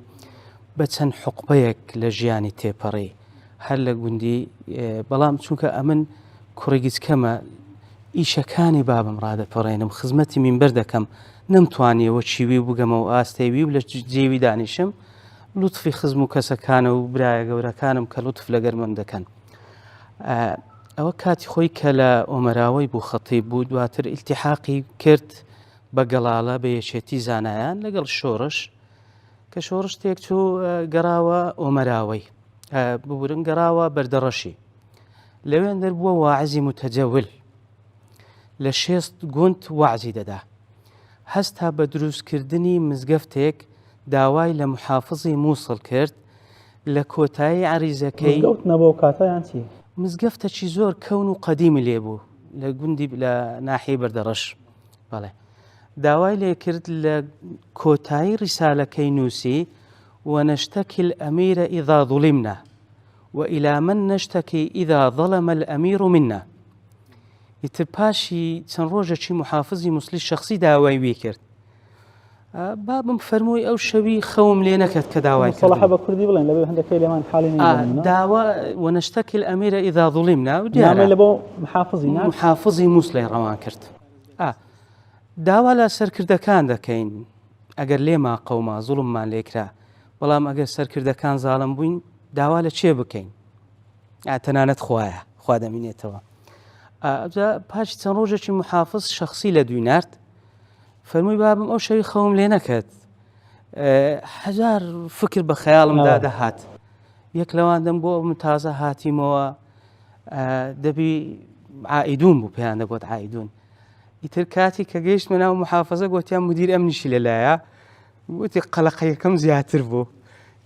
بە چەند حقبەیەک لە ژیانی تێپەڕی هەر لە گوندی بەڵام چونکە ئەمن کوڕی گچکەمە ئیشەکانی بابم ڕادەپەڕێنم خزمەتی مینبەر دەکەم نەمتوانیەوە چیوی و بگەمەوە ئاستێوی و لە جێوی دانیشم لوتفی خزم و کەسەکانە و برایە گەورەکانم کە لوتف لەگەر من دەکەن ئەوە کاتی خۆی کە لە ئۆمەراوەی بوو خەتیب بوو دواتر ئیلتیحاقی کرد بە گەڵاڵە بە یەکێتی زانایان لەگەڵ شۆڕش کە شۆڕش تێکچوو گەڕاوە ئۆمەراوەی ببورن گەڕاوە بەردەڕەشی لەوێندەر بووە واعزی متەجەول لە شێست گوند وەعزی دەدا هەستا بە دروستکردنی مزگەفتێک داوای لە محافزی مووسڵ کرد لە کۆتایی عەریزەکەی مزگەوت نەبوو ئەو کاتە یان چی؟ مزگەفتەکی زۆر کەون و قەدیمی لێ بوو لە گوندی لە ناحیەی بەردەڕەش بەڵێ داوای لێ کرد لە کۆتایی ڕیسالەکەی نووسی ونشتكي الأمير إذا ظلمنا وإلى من نشتكي إذا ظلم الأمير منا ئیتر پاشی چەند ڕۆژێکی محافزی موسلی شخصی داوای وی کرد بابم فەرمووی ئەو شەوی خەوم لێ نەکرد کە داوای سەڵحە بە کوردی بڵێن لەبێ هەندەکەی لێمان حاڵی داوا ونشتكي الأمير إذا ظلمنا و لە بۆ محافزی محافزی موسڵی ڕەوان کرد داوا لە سەرکردەکان دەکەین ئەگەر لێما قەوما زوڵممان لێکرا بەڵام ئەگەر سەرکردەکان زاڵم بووین داوا لە چێ بکەین تەنانەت خوایە خوا دەمینێتەوە پاش چەند ڕۆژێکی محافظ شخصی لە دوی نرد فەرمووی بابم ئەو شەوی خەوم لێ نەکرد هەزار فکر بە خەیاڵمدا دەهات. یەک لەوان دەم بۆ من تازە هاتیمەوە دەبی عائیدون بوو پێیان دەگوت عائیدون ئیتر کاتی کە گەیشتمە ناو محافظە گوتیان مدیر ئەمنیشی لەلایە وتی قەلەقەیەکەم زیاتر بوو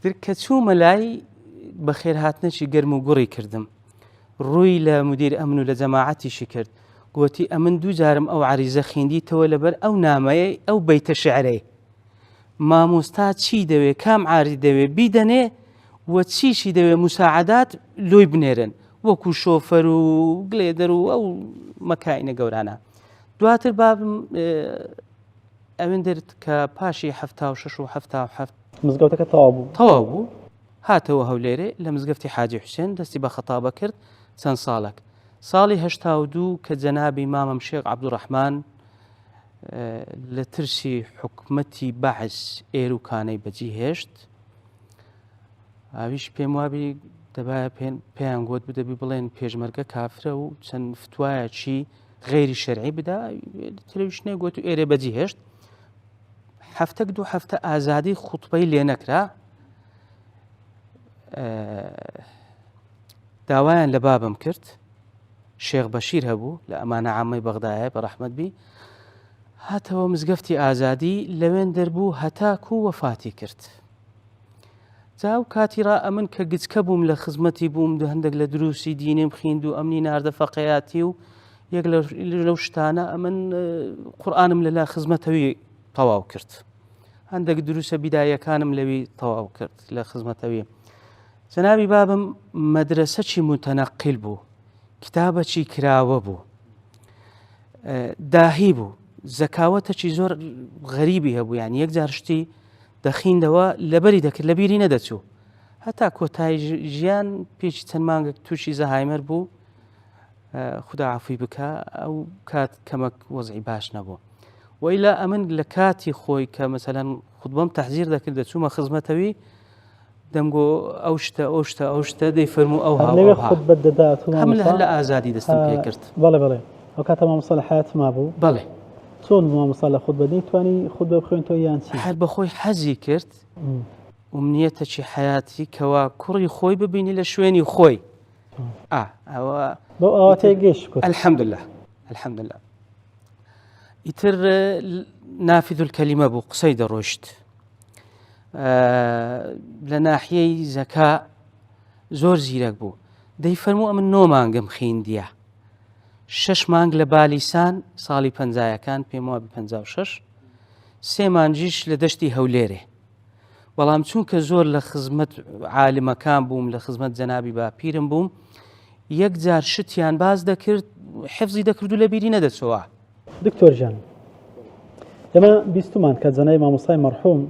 تر کە چوومە لای بەخێرهاتنێکی گەرم و گوڕی کردم ڕووی لە مدیر ئەمن و لە جەماعەتیشی کرد گوتی ئەمن دوو جارم ئەو عریزە خیندیتەوە لەبەر ئەو نامەیە ئەو بەیتە شعرەی مامۆستا چی دەوێ کام عاری دەوێ بیدەنێ و چیشی دەوێ مساعدات لۆی بنێرن وەکو شۆفەر و گلێدەر و ئەو مەکاینە گەورانە دواتر بابم ئەوێن درت کە پاشی 76 و 77 مزگەوتەکە تەواو بوو تەواو بوو هاتەوە هەولێرێ لە مزگەفتی حاجی حوسێن دەستی بە خەتابە کرد چەند ساڵک ساڵی 82 کە جەنابی مامم شێخ عەبدوڕەحمان لە ترسی حکومەتی بەعس ئێروکانەی بەجی هێشت ئاویش پێم وابی دەبایە پێیان گوت بدەبی بڵێن پێشمەرگە کافرە و چەند فتوایەکی غێری شەرعی بدا تەلەویژنێ گوت و ئێرێ بەجی هێشت هەفتەک دوو هەفتە ئازادی خوتبەی لێ نەکرا داوایان لە بابم کرد شێخ بەشیر هەبوو لە ئەمانە عامەی بەغدایە بە ڕەحمەت بی هاتەوە مزگەفتی ئازادی لەوێن دەربوو هەتاکو وەفاتی کرد جا ئەو کاتی ڕا ئەمن کە گچکە بووم لە خزمەتی بووم دو هەندێک لە دروسی دینیم خیند و ئەمنی ناردە فەقەیاتی و یەک لەو شتانە ئەمن قورآنم لەلا خزمەتەوی تەواو کرد هەندێک دروسە بیدایەکانم لەوی تەواو کرد لە خزمەتەوی جەنابی بابم مەدرەسەکی متەنەقیل بوو کتابەکی کراوە بوو داهی بوو زەکاوەتەکی زۆر غەریبی هەبوو یان یەک جار شتی دەخیندەوە لەبەری دەکرد لە بیری نەدەچوو هەتا کۆتایی ژیان پێشی چەند مانگێک تووشی زەهایمەر بوو خدا عفوی بکە ئەو کات کەمەک وەزعی باش نەبوو وەیلا ئەمن لە کاتی خۆی کە مەسەلەن خودبەم تەحزیر دەکرد دەچوومە خزمەتەوی دەمگۆ ئەو شتە ئەو شتە ئەو شتە دەی فەرموو ئەو هەر لەوێ خوتبەت دەدات و هەم لە هەر لە ئازادی دەستم پێ کرد. بەڵێ بەڵێ ئەو کاتە مامۆستا لە حەیات مابوو؟ بەڵێ. چۆن بوو مامۆستا لە خوتبە نەیتوانی خوتبە بخوێنتەوە یان چی؟ هەر بەخۆی حەزی کرد ئومنیەتەکی حەیاتی کەوا کوڕی خۆی ببینی لە شوێنی خۆی ئا ئەوە بەو ئاواتەیە گەیشت کورد. الحمدلله الحمدلله ئیتر نافذ الکەلیمە بوو قسەی دەڕۆیشت لە ناحیەی زەکا زۆر زیرەک بوو دەی فەرموو ئەمن نۆ مانگم خیندیە شش مانگ لە بالیسان ساڵی پەنجایەکان پێم وابی 56 سێ مانجیش لە دەشتی هەولێرێ بەڵام چونکە زۆر لە خزمەت عالمەکان بووم لە خزمەت جەنابی باپیرم بووم یەک جار شتیان باز دەکرد حفزی دەکرد و لە بیری نەدەچەوە دکتۆر گیان ئێمە بیستمان کە جەنابی مامۆستای مەرحوم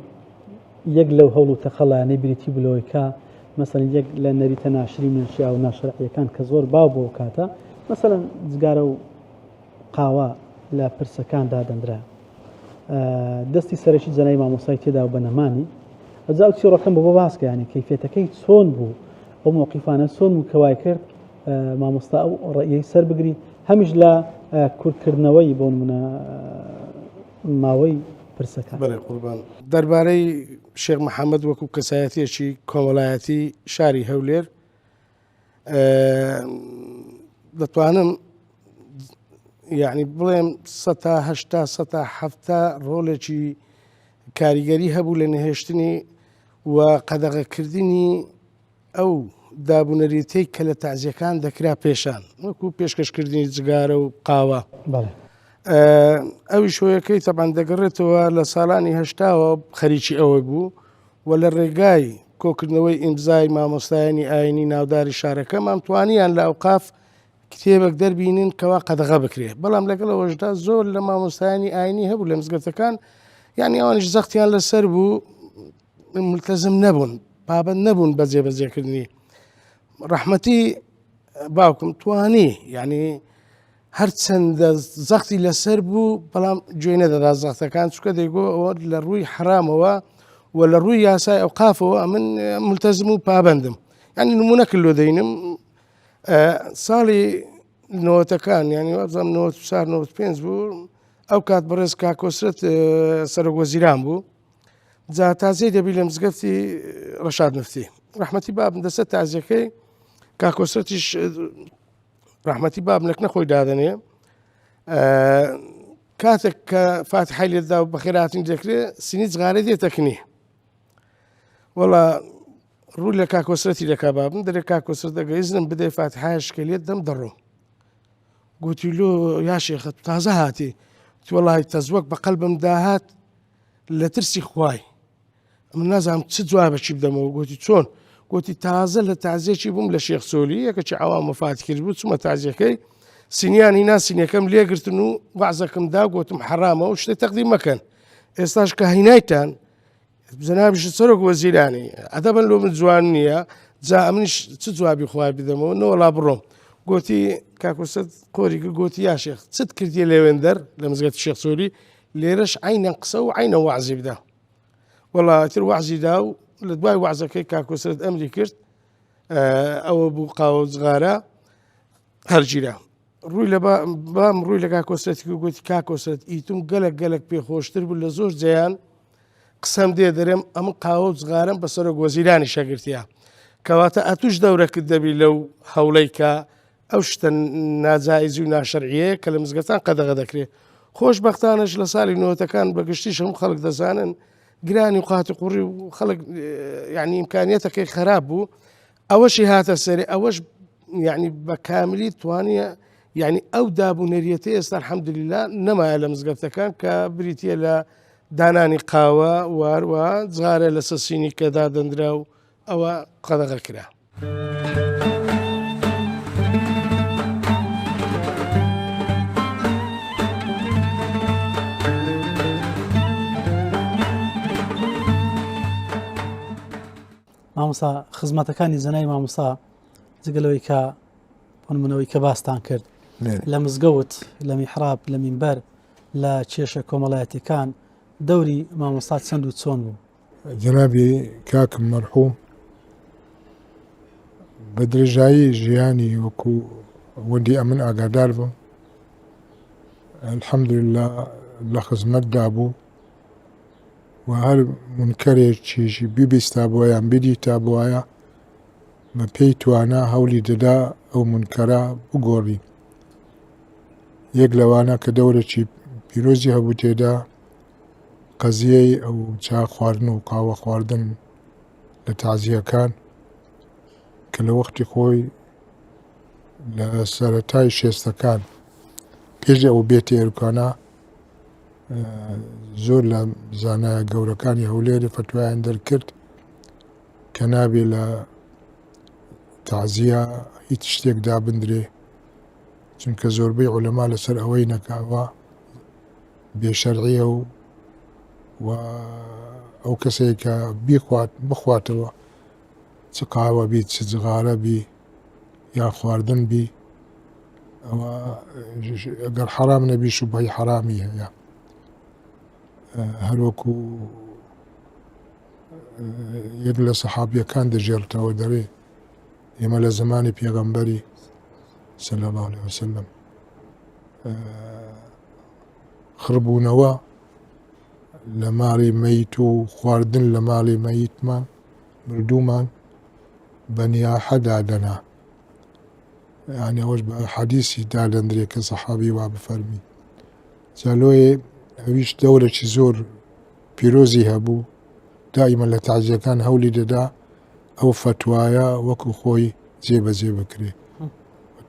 یەک لەو هەوڵ و تەقەلایانەی بریتی بوو لەوەی کە مەسەلەن یەک لە نەریتە ناشرین و نەشیاو و ناشەرعیەکان کە زۆر باو بوو ئەو کاتە مەسەلەن جگارە و قاوە لە پرسەکان دادەنرا دەستی سەرەکی جەنابی مامۆستای تێدا و بە نەمانی ئەجا ئەو چیڕۆکەم بۆ باس کە یانی کەیفیەتەکەی چۆن بوو ئەو مەوقیفانە چۆن بوو کە وای کرد مامۆستا ئەو ڕێیەی سەر بگری هەمیش لە کورتکردنەوەی بۆ نمونە ماوەی پرسەکان. بەڵێ قوربان. دەربارەی شێخ محەممەد وەکو کەسایەتیەکی کۆمەڵایەتی شاری هەولێر دەتوانم یعنی بڵێم سەتا هەشتا سەتا حەفتا ڕۆڵێکی کاریگەری هەبوو لە نەهێشتنی و قەدەغەکردنی ئەو دابونەریتەی کە لە تەعزیەکان دەکرا پێشان وەکو پێشکەشکردنی جگارە و قاوە ئەوی شۆیەکەی تەبان دەگەڕێتەوە لە ساڵانی هەشتاوە خەریکی ئەوە بوو و لە ڕێگای کۆکردنەوەی ئیمزای مامۆستایانی ئاینی ناوداری شارەکەمان توانیان لە ئەوقاف کتێبێک دەربینن کەوا قەدەغە بکرێت بەڵام لەگەڵ ئەوەشدا زۆر لە مامۆستایانی ئاینی هەبوو لە مزگەفتەکان یعنی ئەوانیش زەختیان لەسەر بوو ملتەزم نەبوون پابند نەبوون بە جێبەجێکردنی ڕەحمەتی باوکم توانی یعنی هەرچەندە زەختی لەسەر بوو بەڵام گوێ نەدەدا زەختەکان چکە دەیگۆ ئەوە لە ڕووی حرامەوە و لە ڕووی یاسای ئەو قافەوە ئەمن ملتەزم و پابندم یعنی نمونە کللۆ دەینم ساڵی نەوەتەکان یعنی وابزانم 94 95 بوو ئەو کات بەڕێز کاکۆسرەت سەرۆک وەزیران بوو جا تازەی دەبی لە مزگەفتی ڕەشاد نفتی. ڕەحمەتی بابم دەسەر تازیەکەی کاکۆسرەتیش ڕەحمەتی بابم لەکنە خۆی دادەنێ کاتێک کە فاتحای لێدا و بەخێراتن دەکرێ سینی جغارە دێتەکنی وەڵا ڕوو لە کاکۆسرەتی دەکا بابم دەرێ کاکۆسرەت دەگە ئیزنم بدەی فاتحای شکێلیت دەم دەڕۆم گوتی لۆ یا شێخە تازە هاتی وەڵی تەزوەک بە قەلبم داهات لە ترسی خوای من نازانم چ جوابێکی بدەمەوە گوتی چۆن گوتی تازە لە تازیەکی بووم لە شێخ سۆلی یەکەکی عوام وەفات کرد بوو چوومە تازیەکەی سینیانی ناسینەکەم لێگرتن و وەعزەکەم دا گوتم حەرامە و شتێ تەقدیم مەکەن ئێستاش کە هینایتان جەنابیشت سەرۆک وەزیرانی ئەدەبن لۆ من جوان نییە جا ئەمنیش چ جوابی خوای بدەمەوە نەوەڵا بڕۆم گوتی کاکوسەت قۆری گوتی یا شێخ چت کردیە لێوێندەر لە مزگەت شێخ سۆری لێرەش عینەن قسە و عینە وەعزی بدە وەڵا ئیتر وەعزی دا و لە دوای وەعزەکەی کاک کۆسرەت ئەمری کرد ئەوە بوو قاوە و جغارە هەرگیرا ڕووی لە بام ڕووی لە کاک کۆسرەتی کرد گوتی کاک کۆسرەت ئیتم گەلک گەلک پێخۆشتر بوو لە زۆر جیان قسەم دێ دەرێم ئەم قاوە و جغارم بە سەرۆک وەزیرانی شەگرتیە کەواتە ئەتوش دەورەکرد دەبی لەو هەوڵەی کە ئەو شتە ناجایزی و ناشەرعیەیە کە لە مزگەفتان قەدەغە دەکرێت. خۆشبەختانەش لە ساڵی نۆتەکان بە گشتیش هەموو خەڵک دەزانن گرانی و قات و قوڕی و خەڵک یعنی ئیمکانیەتەکەی خراپ بوو ئەوەشی هاتە سەرێ ئەوەش یعنی بە کاملی توانیە یعنی ئەو داب و نەریەتە ئێستا الحەمدللا نەمایە لە مزگەفتەکان کە بریتە لە دانانی قاوە واروە جغارە لەسەر سینی کە دادەندرا و ئەوە قەدەغە کرا. مامۆسا خزمەتەکانی زەنای مامۆسا جگەلەوەی کە بۆ نمونەوەی کە باستان کرد لە مزگەوت لە میحراب لە مینبەر لە کێشە کۆمەڵایەتەکان دەوری مامۆستا چەند و چۆن بوو جەنابی کاکم مەرحوم بە درێژایی ژیانی وەکو وەندی ئەمن ئاگادار بم الحەمدللا لە خزمەتدا بوو و هەر منکەرێکیشی ببیستا بووە یان بدیتا بوایە بە پێی توانا هەولی دەدا ئەو منکەرە بگۆڕی یەک لەوانە کە دەورێکی پیرۆزی هەبوو تێدا قەزیەی ئەو چا خواردن و قاوە خواردن لە تازیەکان کە لە وەختی خۆی لە سەرەتای شێستەکان پێش ئەو بێتە ئێرکانە زۆر لە زانایە گەورەکانی هەولێری فتوایان دەرکرد کە نابێ لە تازیە هیچ شتێک دابندرێ چونکە زۆربەی عولەما لەسەر ئەوەی نەکاوە بێ شەرعیە و و ئەو کەسێک کە بیخوات بخواتەوە چ قاوە بی چ جغارە بی یا خواردن بی ئەوە ئەگەر حرام نەبی شوبهی حرامی هەیە هەروەکو یەک لە سەحابیەکان دەژێرتەوە دەرێ ئێمە لە زمانی پێغەمبەری صلی الله عليه وسلم خڕبوونەوە لە ماڵی مەیت و خواردن لە ماڵی مەیتمان مردوومان بە نیاحە دادەنا یعنی ئەوەش بە حەدیسی دادەندرێ کە سەحابی وا بفەرمی جالۆیە ئەویش دەورێکی زۆر پیرۆزی هەبوو دائیمە لە تازیەکان هەولی دەدا ئەو فەتوایە وەکو خۆی جێبەجێ بکرێ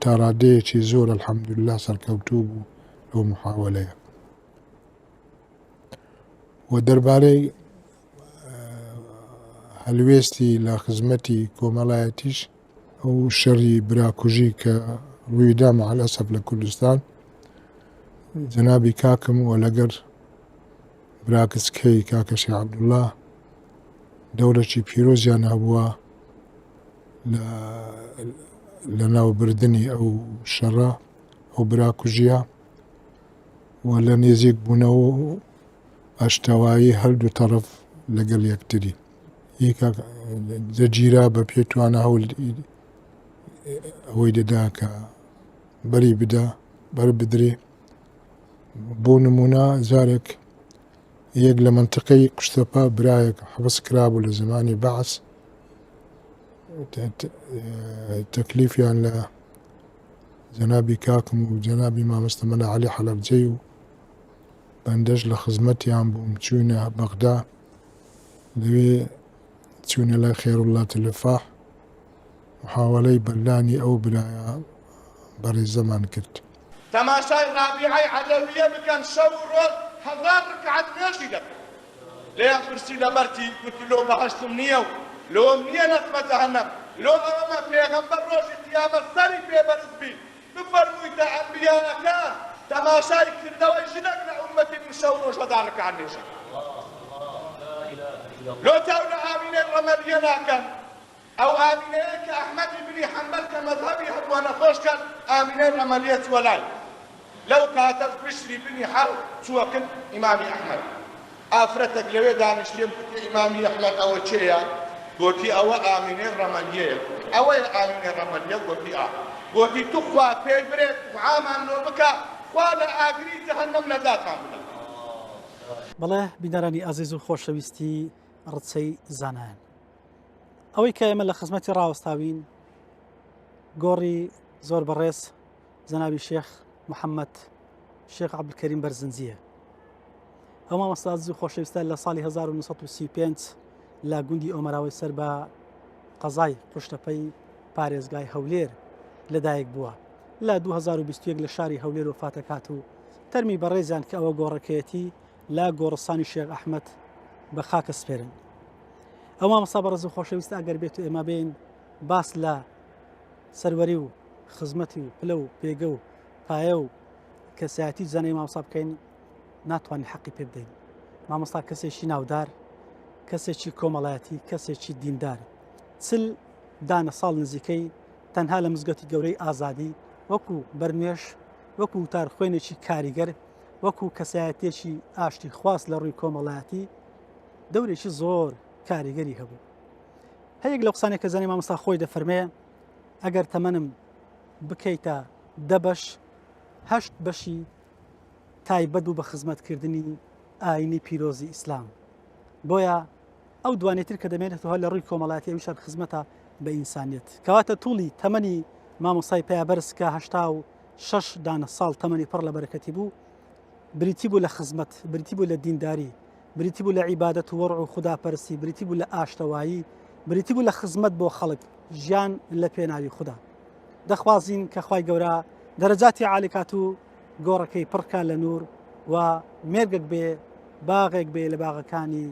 تا ڕادەیەکی زۆر الحمدلله سەرکەوتوو بوو لەو محاولەیە و دەربارەی هەلوێستی لە خزمەتی کۆمەڵایەتیش ئەو شەڕی براکوژی کە ڕوویدا مع الأسف لە کوردستان جەنابی کاکم و لەگەر براکچکەی کاکە شێخ عەبدوڵڵا دەورێکی پیرۆزیان هەبووە لە لەناوبردنی ئەو شەڕە ئەو براکوژیە و لە نێزیک بوونەوە و ئاشتەوایی هەردوو تەڕەف لەگەڵ یەکتری دەگیرا بە پێتوانە هەول ئەوەی دەدا کە بەری بدا بەر بدرێ بۆ نمونە جارێک یەک لە منتقەی قشتەپە برایەک حەبس کرابوو لە زمانی بەعس. تەکلیفیان لە جەنابی کاکم و جەنابی مامۆستا مەلا عەلی حەلەبجەی و بەندەش لە خزمەتیان بووم چووینە بەغدا لەوێ چوونە لای خێروڵڵا تلفاح محاوەلەی بەردانی ئەو برایە بەڕێزەمان کرد. تەماشای ڕابیعەی عەدەویە بکەن شەو و ڕۆژ هەزار ڕکعەت نوێژی دەکرد لێیان پرسی لەبەر چی؟ گوتی لۆ بەهەشتم نییە و لۆم نییە نەچمە جەهەنەم لۆ ئەوەمە پێغەمبەر ڕۆژی قیامەت سەری پێ بەرز بی بفەرموویتە ئەنبیاکان تەماشای کردەوەی ژنێک لە ئوممەتی من شەو و ڕۆژ هەزار ڕکعەت نوێژ ئەکات لۆ چاو لە ئامینەی ڕەمەلیە ناکەن ئەو ئامینەیە کە ئەحمەدی بنی حەنبەل کە مەزهەبی هەبووە نەخۆش کەت، ئامینەی ڕەمەلیە چووە لای. لەو کاتەش بشری بنی حەرب چووە کن ئیمامی ئەحمەد. ئافرەتەک لەوێ دانیشتیە گوتی ئیمامی ئەحمەد ئەوە کێیە؟ گۆتی ئەوە ئامینەی ڕەمەلیەیە. گوتی ئەوەیە ئامینەی ڕەمەلیە؟ گۆتی ئا. گۆتی توخوا پێی برێ دوعامان لۆ بکە خوا لە ئاگری جەهەنەم نەجاتمان بدا. بەڵێ بینەرانی ئازیز و خۆشەویستی ڕچەی زانایان. ئەوەی کە ئێمە لە خزمەتی ڕاوەستاوین گۆڕی زۆر بەڕێز جەنابی شێخ محەممەد شێخ عەبدولکەریم بەرزنجیە ئەو مامۆستا ئازیز و خۆشەویستە لە ساڵی 1935 لە گوندی ئۆمەراوی سەر بە قەزای قوشتەپەی پارێزگای هەولێر لەدایک بووە لە 2021 لە شاری هەولێر وەفاتەکات و تەرمی بەڕێزیان کە ئەوە گۆڕەکەیەتی لە گۆڕستانی شێخ ئەحمەد بە خاکە سپێرن ئەو مامۆستا بەڕێز و خۆشەویستە ئەگەر بێت و ئێمە بێین باس لە سەروەری و خزمەتی و پلە و پێگە و پایە و کەسایەتی زانای مامۆستا بکەین ناتوانین حەقی پێ بدەین مامۆستا کەسێکی ناودار کەسێکی کۆمەڵایەتی کەسێکی دیندار چل دانە ساڵ نزیکەی تەنها لە مزگەتی گەورەی ئازادی وەکو بەرنوێش وەکو وتار خوێنێکی کاریگەر وەکو کەسایەتێکی ئاشتی خواست لە ڕووی کۆمەڵایەتی دەورێکی زۆر کاریگەری هەبوو هەیەک لە قسانێک کە زانی مامۆستا خۆی دەفەرمێ ئەگەر تەمەنم بکەیتە دە بەش هەشت بەشی تایبەت بوو بە خزمەتکردنی ئاینی پیرۆزی ئیسلام بۆیە ئەو دوانێتر کە دەمێنێتەوە لە ڕووی کۆمەڵاتی ئەویشان خزمەتە بە ئینسانیت کەواتە توڵی تەمەنی مامۆسای پەیابەرز کە هەشتا و شەش دانە ساڵ تەمەنی پڕ لە بەرەکەتی بوو بریتی بوو لە خزمەت بریتی بوو لە دینداری بریتی بوو لە عیبادەت و وەڕع و خوداپەرستی، بریتی بوو لە ئاشتەوایی، بریتی بوو لە خزمەت بۆ خەڵک، ژیان لە پێناوی خودا. دەخوازین کە خوای گەورە دەرەجاتی عالی کات و گۆڕەکەی پڕ کا لە نوور و مێرگێک بێ باغێک بێ لە باغەکانی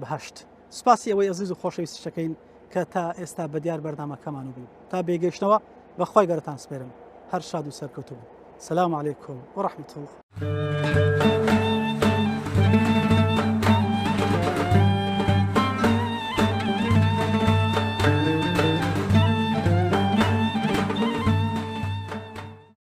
بەهەشت. سوپاسی ئەوەی ئەزیز و خۆشەویستیش دەکەین کە تا ئێستا بە دیار بەرنامەکەمان بوون. تا بێگەیشتنەوە بە خوای گەورەتان سپێرم. هەر شاد و سەرکەوتوو بن. سلام علیکم و رحمة الله.